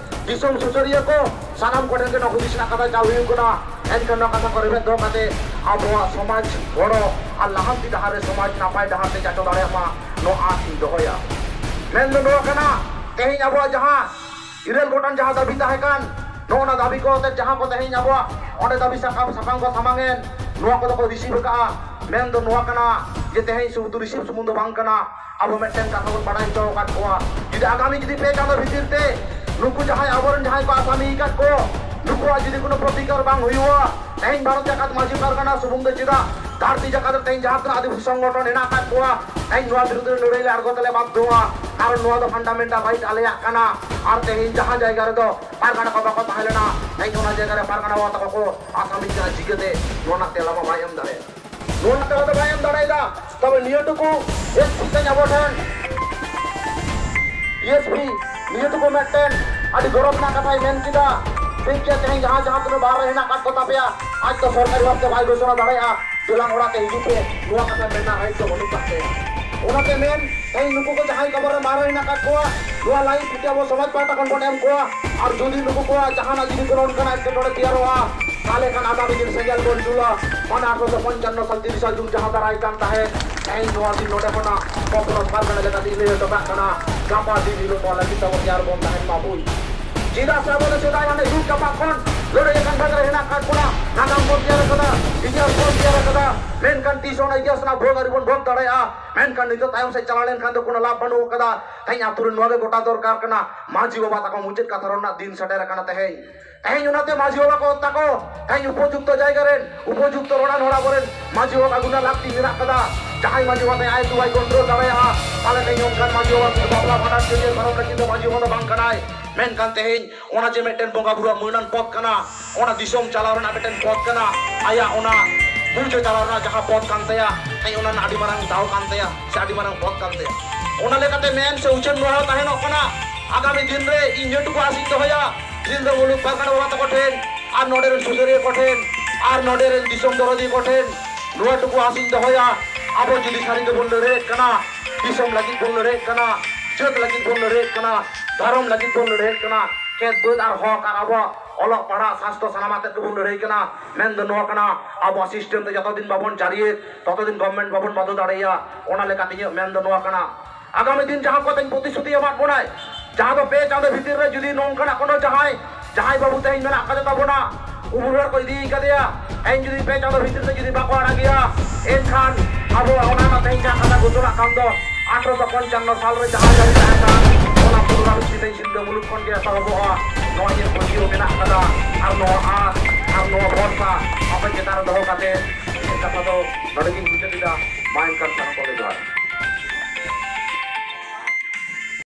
ᱫᱤᱥᱚᱢ ᱥᱩᱥᱟᱹᱨᱤᱭᱟᱹ ᱠᱚ, ᱥᱟᱱᱟᱢ ᱠᱚᱴᱷᱮᱱ ᱜᱮ ᱱᱚᱣᱟ ᱦᱩᱫᱤᱥ ᱨᱮᱱᱟᱜ ᱠᱟᱛᱷᱟ ᱪᱟᱞ ᱦᱩᱭᱩᱜ ᱠᱟᱱᱟ᱾ ᱮᱱᱠᱷᱟᱱ ᱱᱚᱣᱟ ᱠᱟᱛᱷᱟ ᱠᱚ ᱨᱮᱵᱮᱫ ᱫᱚᱦᱚ ᱠᱟᱛᱮ ᱟᱵᱚᱣᱟᱜ ᱥᱚᱢᱟᱡᱽ ᱜᱚᱲᱚ ᱟᱨ ᱞᱟᱦᱟᱱᱛᱤ ᱰᱟᱦᱟᱨ ᱨᱮ ᱥᱚᱢᱟᱡᱽ ᱱᱟᱯᱟᱭ ᱰᱟᱦᱟᱨ ᱛᱮ ᱪᱟᱪᱚ ᱫᱟᱲᱮᱭᱟᱜ ᱢᱟ, ᱱᱚᱣᱟ ᱟᱸᱥ ᱤᱧ ᱫᱚᱦᱚᱭᱟ᱾ ᱢᱮᱱ ᱫᱚ ᱱᱚᱣᱟ ᱠᱟᱱᱟ, ᱛᱮᱦᱮᱧ ᱟᱵᱚᱣᱟᱜ ᱡᱟᱦᱟᱸ ᱤᱨᱟᱹᱞ ᱜᱚᱴᱟᱝ ᱡᱟᱦᱟᱸ ᱫᱟᱹᱵᱤ ᱛᱟᱦᱮᱸ ᱠᱟᱱ, ᱱᱚᱜᱼᱚ ᱱᱟ ᱫᱟᱹᱵᱤ ᱠᱚ ᱟᱛᱮ ᱡᱟᱦᱟᱸ ᱠᱚ ᱛᱮᱦᱮᱧ ᱟᱵᱚᱣᱟᱜ ᱚᱸᱰᱮ ᱫᱟᱹᱵᱤ ᱥᱟᱠᱟᱢ, ᱥᱟᱠᱟᱢ ᱠᱚ ᱥᱟᱢᱟᱝ ᱮᱱ, ᱱᱚᱣᱟ ᱠᱚᱫᱚ ᱠᱚ ᱨᱤᱥᱤᱵᱷ ᱟᱠᱟᱫᱼᱟ᱾ ᱢᱮᱱ ᱫᱚ ᱱᱚᱣᱟ ᱠᱟᱱᱟ ᱡᱮ ᱛᱮᱦᱮᱧ ᱥᱩᱫᱷᱩ ᱨᱤᱥᱤᱵᱷ ᱥᱩᱢᱩᱝ ᱫᱚ ᱵᱟᱝ ᱠᱟᱱᱟ, ᱟᱵᱚ ᱢᱤᱫᱴᱮᱱ ᱠᱟᱛᱷᱟ ᱵᱚᱱ ᱵᱟᱲᱟᱭ ᱦᱚᱪᱚ ᱟᱠᱟᱫ ᱠᱚᱣᱟ, ᱡᱩᱫᱤ ᱟᱜᱟᱢᱤ ᱡᱩᱫᱤ ᱯᱮ ᱪᱟᱸᱫᱚ ᱵᱷᱤᱛᱤᱨ ᱛᱮ ᱱᱩᱠᱩ ᱡᱟᱦᱟᱸᱭ ᱟᱵᱚᱨᱮᱱ ᱡᱟᱦᱟᱸᱭ ᱠᱚ ᱟᱥᱟᱢᱤ ᱟᱠᱟᱫ ᱠᱚ, ᱱᱩᱠᱩᱣᱟᱜ ᱡᱩᱫᱤ ᱠᱳᱱᱳ ᱯᱨᱚᱛᱤᱠᱟᱨ ᱵᱟᱝ ᱦᱩᱭᱩᱜᱼᱟ, ᱛᱮᱦᱮᱧ ᱵᱷᱟᱨᱚᱛ ᱡᱟᱠᱟᱛ ᱢᱟᱹᱡᱷᱤ ᱯᱟᱨᱜᱟᱱᱟ ᱥᱩᱢᱩᱝ ᱫᱚ ᱪᱮᱫᱟᱜ, ᱫᱷᱟᱹᱨᱛᱤ ᱡᱟᱠᱟᱛ ᱨᱮ ᱛᱮᱦᱮᱧ ᱡᱟᱦᱟᱸ ᱛᱤᱱᱟᱹᱜ ᱟᱹᱫᱤᱵᱟᱹᱥᱤ ᱥᱚᱝᱜᱚᱴᱷᱚᱱ ᱦᱮᱱᱟᱜ ᱟᱠᱟᱫ ᱠᱚᱣᱟ, ᱛᱮᱦᱮᱧ ᱱᱚᱣᱟ ᱵᱤᱨᱩᱫᱷ ᱨᱮ ᱞᱟᱹᱲᱦᱟᱹᱭ ᱞᱮ ᱟᱬᱜᱚ ᱛᱮᱞᱮ ᱵᱟᱫᱽᱫᱷᱚᱜᱼᱟ᱾ ᱠᱟᱨᱚᱱ ᱱᱚᱣᱟ ᱫᱚ ᱯᱷᱟᱱᱰᱟᱢᱮᱱᱴᱟᱞ ᱨᱟᱭᱤᱴ ᱟᱞᱮᱭᱟᱜ ᱠᱟᱱᱟ᱾ ᱟᱨ ᱛᱮᱦᱮᱧ ᱡᱟᱦᱟᱸ ᱡᱟᱭᱜᱟ ᱨᱮᱫᱚ ᱯᱟᱨᱜᱟᱱᱟ ᱠᱚ ᱵᱟᱠᱚ ᱛᱟᱦᱮᱸ ᱞᱮᱱᱟ, ᱛᱮᱦᱮᱧ ᱚᱱᱟ ᱡᱟᱭᱜᱟ ᱨᱮ ᱯᱟᱨᱜᱟᱱᱟ ᱵᱟᱵᱟ ᱛᱟᱠᱚ ᱠᱚ ᱟᱥᱟᱢᱤ ᱠᱟᱱᱟ᱾ ᱪᱤᱠᱟᱹᱛᱮ? ᱱᱚᱣᱟ ᱨᱮᱱᱟᱜ ᱛᱮᱞᱟ ᱢᱟ ᱵᱟᱭ ᱮᱢ ᱫᱟᱲᱮᱭᱟᱜᱼᱟ᱾ ᱱᱚᱣᱟ ᱨᱮᱱᱟᱜ ᱛᱮᱞᱟ ᱫᱚ ᱵᱟᱭ ᱮᱢ ᱫᱟᱲᱮᱭᱟᱫᱟ᱾ ᱛᱚᱵᱮ ᱱᱤᱭᱟᱹ ᱴᱩᱠᱩ ᱮᱥᱯᱤ ᱛᱮᱧ ᱟᱵᱚ ᱴᱷᱮᱱ, ᱮᱥᱯᱤ ᱱᱤᱭᱟᱹ ᱴᱩᱠᱩ ᱢᱤᱫᱴᱮᱱ ᱟᱹᱰᱤ ᱜᱚᱨᱚᱵᱽ ᱨᱮᱱᱟᱜ ᱠᱟᱛᱷᱟᱭ ᱢᱮᱱ ᱠᱮᱫᱟ᱾ ᱴᱷᱤᱠ ᱜᱮᱭᱟ, ᱛᱮᱦᱮᱧ ᱡᱟᱦᱟᱸ ᱡᱟᱦᱟᱸ ᱛᱤᱱᱟᱹᱜ ᱵᱟᱦᱨᱮ ᱦᱮᱱᱟᱜ ᱟᱠᱟᱫ ᱠᱚ ᱛᱟᱯᱮᱭᱟ, ᱟᱡ ᱫᱚ ᱥᱚᱨᱠᱟᱨᱤ ᱵᱷᱟᱵᱽᱛᱮ ᱵᱟᱭ ᱜᱷᱳᱥᱚᱱᱟ ᱫᱟᱲᱮᱭᱟᱜᱼᱟ, ᱫᱮᱞᱟᱝ ᱚᱲᱟᱜ ᱛᱮ ᱦᱤᱡᱩᱜ ᱯᱮ, ᱱᱚᱣᱟ ᱠᱟᱛᱷᱟ ᱢᱮᱱ ᱨᱮᱱᱟᱜ ᱨᱟᱭᱤᱴ ᱫᱚ ᱵᱟᱹᱱᱩᱜ ᱟᱠᱟᱫ ᱛᱟᱭᱟ᱾ ᱚᱱᱟᱛᱮ ᱢᱮᱱ, ᱛᱮᱦᱮᱧ ᱱᱩᱠᱩ ᱠᱚ ᱡᱟᱦᱟᱸᱭ ᱠᱚ ᱵᱟᱦᱨᱮ ᱦᱮᱱᱟᱜ ᱟᱠᱟᱫ ᱠᱚᱣᱟ, ᱱᱚᱣᱟ ᱞᱟᱭᱤᱵᱷ ᱵᱷᱤᱰᱤᱭᱳ ᱟᱵᱚ ᱥᱚᱢᱟᱡᱽ ᱯᱟᱦᱴᱟ ᱠᱷᱚᱱ ᱵᱚᱱ ᱮᱢ ᱠᱚᱣᱟ᱾ ᱟᱨ ᱡᱩᱫᱤ ᱱᱩᱠᱩ ᱠᱚᱣᱟᱜ ᱡᱟᱦᱟᱱᱟᱜ ᱡᱩᱫᱤ ᱠᱳᱱᱳ ᱚᱱᱠᱟᱱᱟᱜ ᱮᱴᱠᱮᱴᱚᱬᱮ ᱛᱮᱭᱟᱨᱚᱜᱼᱟ, ᱛᱟᱦᱚᱞᱮ ᱠᱷᱟᱱ ᱟᱜᱟᱢᱤ ᱫᱤᱱ ᱥᱮᱸᱜᱮᱞ ᱵᱚᱱ ᱡᱩᱞᱟ᱾ ᱢᱟᱱᱮ ᱟᱴᱷᱨᱚᱥᱚ ᱯᱚᱧᱪᱟᱱᱱᱚ ᱥᱟᱞ ᱛᱤᱨᱤᱥᱟ ᱡᱩᱱ ᱡᱟᱦᱟᱸ ᱫᱟᱨᱟᱭ ᱠᱟᱱ ᱛᱟᱦᱮᱸᱫ, ᱛᱮᱦᱮᱧ ᱱᱚᱣᱟ ᱫᱤᱱ ᱱᱚᱰᱮ ᱠᱷᱚᱱᱟᱜ ᱯᱚᱯᱚᱞᱚᱥ ᱯᱟᱨᱜᱟᱱᱟ ᱞᱮᱠᱟᱛᱮ ᱞᱟᱹᱭ ᱦᱚᱴᱚ ᱠᱟᱜ ᱠᱟᱱᱟ, ᱜᱟᱯᱟ ᱫᱤᱱ ᱦᱤᱞᱳᱜ ᱱᱚᱣᱟ ᱞᱟᱹᱜᱤᱫ ᱛᱟᱵᱚ ᱛᱮᱭᱟᱨ ᱵᱚᱱ ᱛᱟᱦᱮᱱ ᱢᱟ ᱵᱚᱱ᱾ ᱪᱮᱫᱟᱜ ᱥᱮ ᱟᱵᱚ ᱫᱚ ᱥᱮᱫᱟᱭ ᱦᱟᱱᱮ ᱡᱩᱜᱽ ᱡᱟᱯᱟᱜ ᱠᱷᱚᱱ ᱞᱟᱹᱲᱦᱟᱹᱭ ᱟᱠᱟᱱ ᱵᱷᱟᱜᱽ ᱨᱮ ᱦᱮᱱᱟᱜ ᱟᱠᱟᱫ ᱵᱚᱱᱟ, ᱱᱟᱜᱟᱢ ᱵᱚᱱ ᱛᱮᱭᱟᱨ ᱟᱠᱟᱫᱟ, ᱤᱛᱤᱦᱟᱥ ᱵᱚᱱ ᱛᱮᱭᱟᱨ ᱟᱠᱟᱫᱟ, ᱢᱮᱱᱠᱷᱟᱱ ᱛᱤᱥ ᱚᱱᱟ ᱤᱛᱤᱦᱟᱥ ᱨᱮᱱᱟᱜ ᱵᱷᱳᱜᱽ ᱟᱹᱣᱨᱤ ᱵᱚᱱ ᱵᱷᱳᱜᱽ ᱫᱟᱲᱮᱭᱟᱜᱼᱟ᱾ ᱢᱮᱱᱠᱷᱟᱱ ᱱᱤᱛᱚᱜ ᱛᱟᱭᱚᱢ ᱥᱮᱫ ᱪᱟᱞᱟᱣ ᱞᱮᱱᱠᱷᱟᱱ ᱫᱚ ᱠᱳᱱᱳ ᱞᱟᱵᱷ ᱵᱟᱹᱱᱩᱜ ᱟᱠᱟᱫᱟ᱾ ᱛᱮᱦᱮᱧ ᱟᱛᱳ ᱨᱮ ᱱᱚᱣᱟ ᱜᱮ ᱜᱚᱴᱟ ᱫᱚᱨᱠᱟᱨ ᱠᱟᱱᱟ, ᱢᱟᱹᱡᱷᱤ ᱵᱟᱵᱟ ᱛᱟᱠᱚ ᱢᱩᱪᱟᱹᱫ ᱠᱟᱛᱷᱟ ᱨᱚᱲ ᱨᱮᱱᱟᱜ ᱫᱤᱱ ᱥᱮᱴᱮᱨ ᱟᱠᱟᱱᱟ ᱛᱮᱦᱮᱧ᱾ ᱛᱮᱦᱮᱧ ᱚᱱᱟᱛᱮ ᱢᱟᱹᱡᱷᱤ ᱵᱟᱵᱟ ᱠᱚ ᱛᱟᱠᱚ ᱛᱮᱦᱮᱧ ᱩᱯᱚᱡᱩᱠᱛᱚ ᱡᱟᱭᱜᱟ ᱨᱮᱱ, ᱩᱯᱚᱡᱩᱠᱛᱚ ᱨᱚᱲᱟᱱ ᱦᱚᱲ ᱟᱵᱚᱨᱮᱱ ᱢᱟᱹᱡᱷᱤ ᱵᱟᱵᱟ ᱟᱹᱜᱩ ᱨᱮᱱᱟᱜ ᱞᱟᱹᱠᱛᱤ ᱢᱮᱱᱟᱜ ᱠᱟᱫᱟ᱾ ᱡᱟᱦᱟᱸᱭ ᱢᱟᱹᱡᱷᱤ ᱵᱟᱵᱟ ᱛᱮ ᱟᱭ ᱫᱩ ᱵᱟᱭ ᱠᱚᱱᱴᱨᱳᱞ ᱫᱟᱲᱮᱭᱟᱜᱼᱟ, ᱛᱟᱦᱞᱮ ᱛᱮᱦᱮᱧ ᱚᱱᱠᱟᱱ ᱢᱟᱹᱡᱷᱤ ᱵᱟᱵᱟ ᱵᱟᱯᱞᱟ ᱵᱷᱟᱸᱰᱟᱱ ᱪᱷᱟᱹᱴᱭᱟᱹᱨ ᱫᱷᱚᱨᱚᱢ ᱞᱟᱹᱜᱤᱫ ᱫᱚ ᱢᱟᱹᱡᱷᱤ ᱵᱟᱵᱟ ᱫᱚ ᱵᱟᱝ ᱠᱟᱱᱟᱭ᱾ ᱢᱮᱱᱠᱷᱟᱱ ᱛᱮᱦᱮᱧ ᱚᱱᱟ ᱡᱮ ᱢᱤᱫᱴᱮᱱ ᱵᱚᱸᱜᱟ ᱵᱩᱨᱩᱣᱟᱜ ᱢᱟᱹᱱᱟᱱ ᱯᱚᱫᱽ ᱠᱟᱱᱟ, ᱚᱱᱟ ᱫᱤᱥᱚᱢ ᱪᱟᱞᱟᱣ ᱨᱮᱱᱟᱜ ᱢᱤᱫᱴᱮᱱ ᱯᱚᱫᱽ ᱠᱟᱱᱟ, ᱟᱭᱟᱜ ᱚᱱᱟ ᱯᱩᱡᱟᱹ ᱪᱟᱞᱟᱣ ᱨᱮᱱᱟᱜ ᱡᱟᱦᱟᱸ ᱯᱚᱫᱽ ᱠᱟᱱ ᱛᱟᱭᱟ, ᱛᱮᱦᱮᱧ ᱚᱱᱟ ᱨᱮᱱᱟᱜ ᱟᱹᱰᱤ ᱢᱟᱨᱟᱝ ᱫᱟᱣ ᱠᱟᱱ ᱛᱟᱭᱟ ᱥᱮ ᱟᱹᱰᱤ ᱢᱟᱨᱟᱝ ᱯᱚᱫᱽ ᱠᱟᱱ ᱛᱟᱭᱟ᱾ ᱚᱱᱟ ᱞᱮᱠᱟᱛᱮ ᱢᱮᱱ ᱥᱮ ᱩᱪᱷᱟᱹᱱ ᱱᱚᱣᱟ ᱦᱚᱸ ᱛᱟᱦᱮᱱᱚᱜ ᱠᱟᱱᱟ, ᱟᱜᱟᱢᱤ ᱫᱤᱱ ᱨᱮ ᱤᱧ ᱱᱤᱭᱟᱹ ᱴᱩᱠᱩ ᱟᱥᱤᱧ ᱫᱚᱦᱚᱭᱟ, ᱛᱤᱨᱞᱟᱹ ᱢᱩᱞᱩᱠ ᱯᱟᱨᱜᱟᱱᱟ ᱵᱟᱵᱟ ᱛᱟᱠᱚ ᱴᱷᱮᱱ ᱟᱨ ᱱᱚᱰᱮ ᱨᱮᱱ ᱥᱩᱥᱟᱹᱨᱤᱭᱟᱹ ᱠᱚ ᱴᱷᱮᱱ ᱟᱨ ᱱᱚᱰᱮ ᱨᱮᱱ ᱫᱤᱥᱚᱢ ᱫᱚᱨᱚᱫᱤᱭᱟᱹ ᱠᱚ ᱴᱷᱮᱱ ᱱᱚᱣᱟ ᱴᱩᱠᱩ ᱟᱥᱤᱧ ᱫᱚᱦᱚᱭᱟ, ᱟᱵᱚ ᱡᱩᱫᱤ ᱥᱟᱹᱨᱤ ᱜᱮᱵᱚᱱ ᱞᱟᱹᱲᱦᱟᱹᱭᱮᱫ ᱠᱟᱱᱟ, ᱫᱤᱥᱚᱢ ᱞᱟᱹᱜᱤᱫ ᱵᱚᱱ ᱞᱟᱹᱲᱦᱟᱹᱭᱮᱫ ᱠᱟᱱᱟ, ᱡᱟᱹᱛ ᱞᱟᱹᱜᱤᱫ ᱵᱚᱱ ᱞᱟᱹᱲᱦᱟᱹᱭᱮᱫ ᱠᱟᱱᱟ, ᱫᱷᱚᱨᱚᱢ ᱞᱟᱹᱜᱤᱫ ᱵᱚᱱ ᱞᱟᱹᱲᱦᱟᱹᱭᱮᱫ ᱠᱟᱱᱟ, ᱠᱷᱮᱛ ᱵᱟᱹᱫᱽ ᱟᱨ ᱦᱚᱠ ᱟᱨ ᱟᱵᱚᱣᱟᱜ ᱚᱞᱚᱜ ᱯᱟᱲᱦᱟᱜ ᱥᱟᱥᱛᱚ ᱥᱟᱱᱟᱢ ᱟᱛᱮᱫ ᱜᱮᱵᱚᱱ ᱞᱟᱹᱲᱦᱟᱹᱭ ᱠᱟᱱᱟ, ᱢᱮᱱ ᱫᱚ ᱱᱚᱣᱟ ᱠᱟᱱᱟ, ᱟᱵᱚᱣᱟᱜ ᱥᱤᱥᱴᱮᱢ ᱛᱮ ᱡᱚᱛᱚ ᱫᱤᱱ ᱵᱟᱵᱚᱱ ᱡᱟᱹᱨᱤᱭᱮᱫ, ᱛᱚᱛᱚ ᱫᱤᱱ ᱜᱚᱵᱷᱢᱮᱱᱴ ᱵᱟᱵᱚᱱ ᱵᱟᱫᱷᱚ ᱫᱟᱲᱮᱭᱟᱜᱼᱟ᱾ ᱚᱱᱟ ᱞᱮᱠᱟᱛᱮ ᱤᱧᱟᱹᱜ ᱢᱮᱱ ᱫᱚ ᱱᱚᱣᱟ ᱠᱟᱱᱟ, ᱟᱜᱟᱢᱤ ᱫᱤᱱ ᱡᱟᱦᱟᱸ ᱠᱚ ᱛᱮᱦᱮᱧ ᱯᱨᱚᱛᱤᱥᱨᱩᱛᱤ ᱮᱢᱟᱫ ᱵᱚᱱᱟᱭ, ᱡᱟᱦᱟᱸ ᱫᱚ ᱯᱮ ᱪᱟᱸᱫᱚ ᱵᱷᱤᱛᱤᱨ ᱨᱮ ᱡᱩᱫᱤ ᱱᱚᱝᱠᱟᱱᱟᱜ ᱠᱳᱱᱳ ᱡᱟᱦᱟᱸᱭ, ᱡᱟᱦᱟᱸᱭ ᱵᱟᱹᱵᱩ ᱛᱮᱦᱮᱧ ᱢᱮᱱᱟᱜ ᱠᱟᱫᱮ ᱛᱟᱵᱚᱱᱟ, ᱩᱢᱩᱞ ᱦᱚᱲ ᱠᱚ ᱤᱫᱤ ᱠᱟᱫᱮᱭᱟ, ᱛᱮᱦᱮᱧ ᱡᱩᱫᱤ ᱯᱮ ᱪᱟᱸᱫᱚ ᱵᱷᱤᱛᱤᱨ ᱨᱮ ᱡᱩᱫᱤ ᱵᱟᱠᱚ ᱟᱲᱟᱜᱮᱭᱟ, ᱮᱱᱠᱷᱟᱱ ᱟᱵᱚ ᱚᱱᱟ ᱨᱮᱱᱟᱜ ᱛᱮᱦᱮᱧ ᱡᱟᱦᱟᱸ ᱠᱟᱛᱷᱟ ᱜᱷᱳᱥᱚᱱᱟᱜ ᱠᱟᱱ ᱫᱚ, ᱟᱴᱷᱨᱚᱥᱚ ᱯᱚᱧᱪᱟᱱᱱᱚ ᱥᱟᱞ ᱨᱮ ᱡᱟᱦᱟᱸ ᱞᱟᱹᱲᱦᱟᱹᱭ ᱛᱟᱦᱮᱸ ᱠᱟᱱ, ᱚᱱᱟ ᱯᱩᱱᱚᱨᱟᱵᱨᱤᱛᱛᱤ ᱛᱮᱦᱮᱧ ᱥᱤᱞᱫᱟᱹ ᱢᱩᱞᱩᱠ ᱠᱷᱚᱱ ᱜᱮ ᱮᱛᱚᱦᱚᱵᱚᱜᱼᱟ᱾ ᱱᱚᱣᱟ ᱤᱧᱟᱹᱜ ᱯᱟᱹᱛᱭᱟᱹᱣ ᱢᱮᱱᱟᱜ ᱠᱟᱫᱟ᱾ ᱟᱨ ᱱᱚᱣᱟ ᱟᱥ ᱟᱨ ᱱᱚᱣᱟ ᱵᱷᱚᱨᱥᱟ ᱱᱚᱰᱮ ᱜᱤᱧ ᱢᱩᱪᱟᱹᱫ ᱮᱫᱟ᱾ ᱢᱟ ᱮᱱᱠᱷᱟᱱ ᱥᱟᱱᱟᱢ ᱠᱚᱜᱮ ᱡᱚᱦᱟᱨ᱾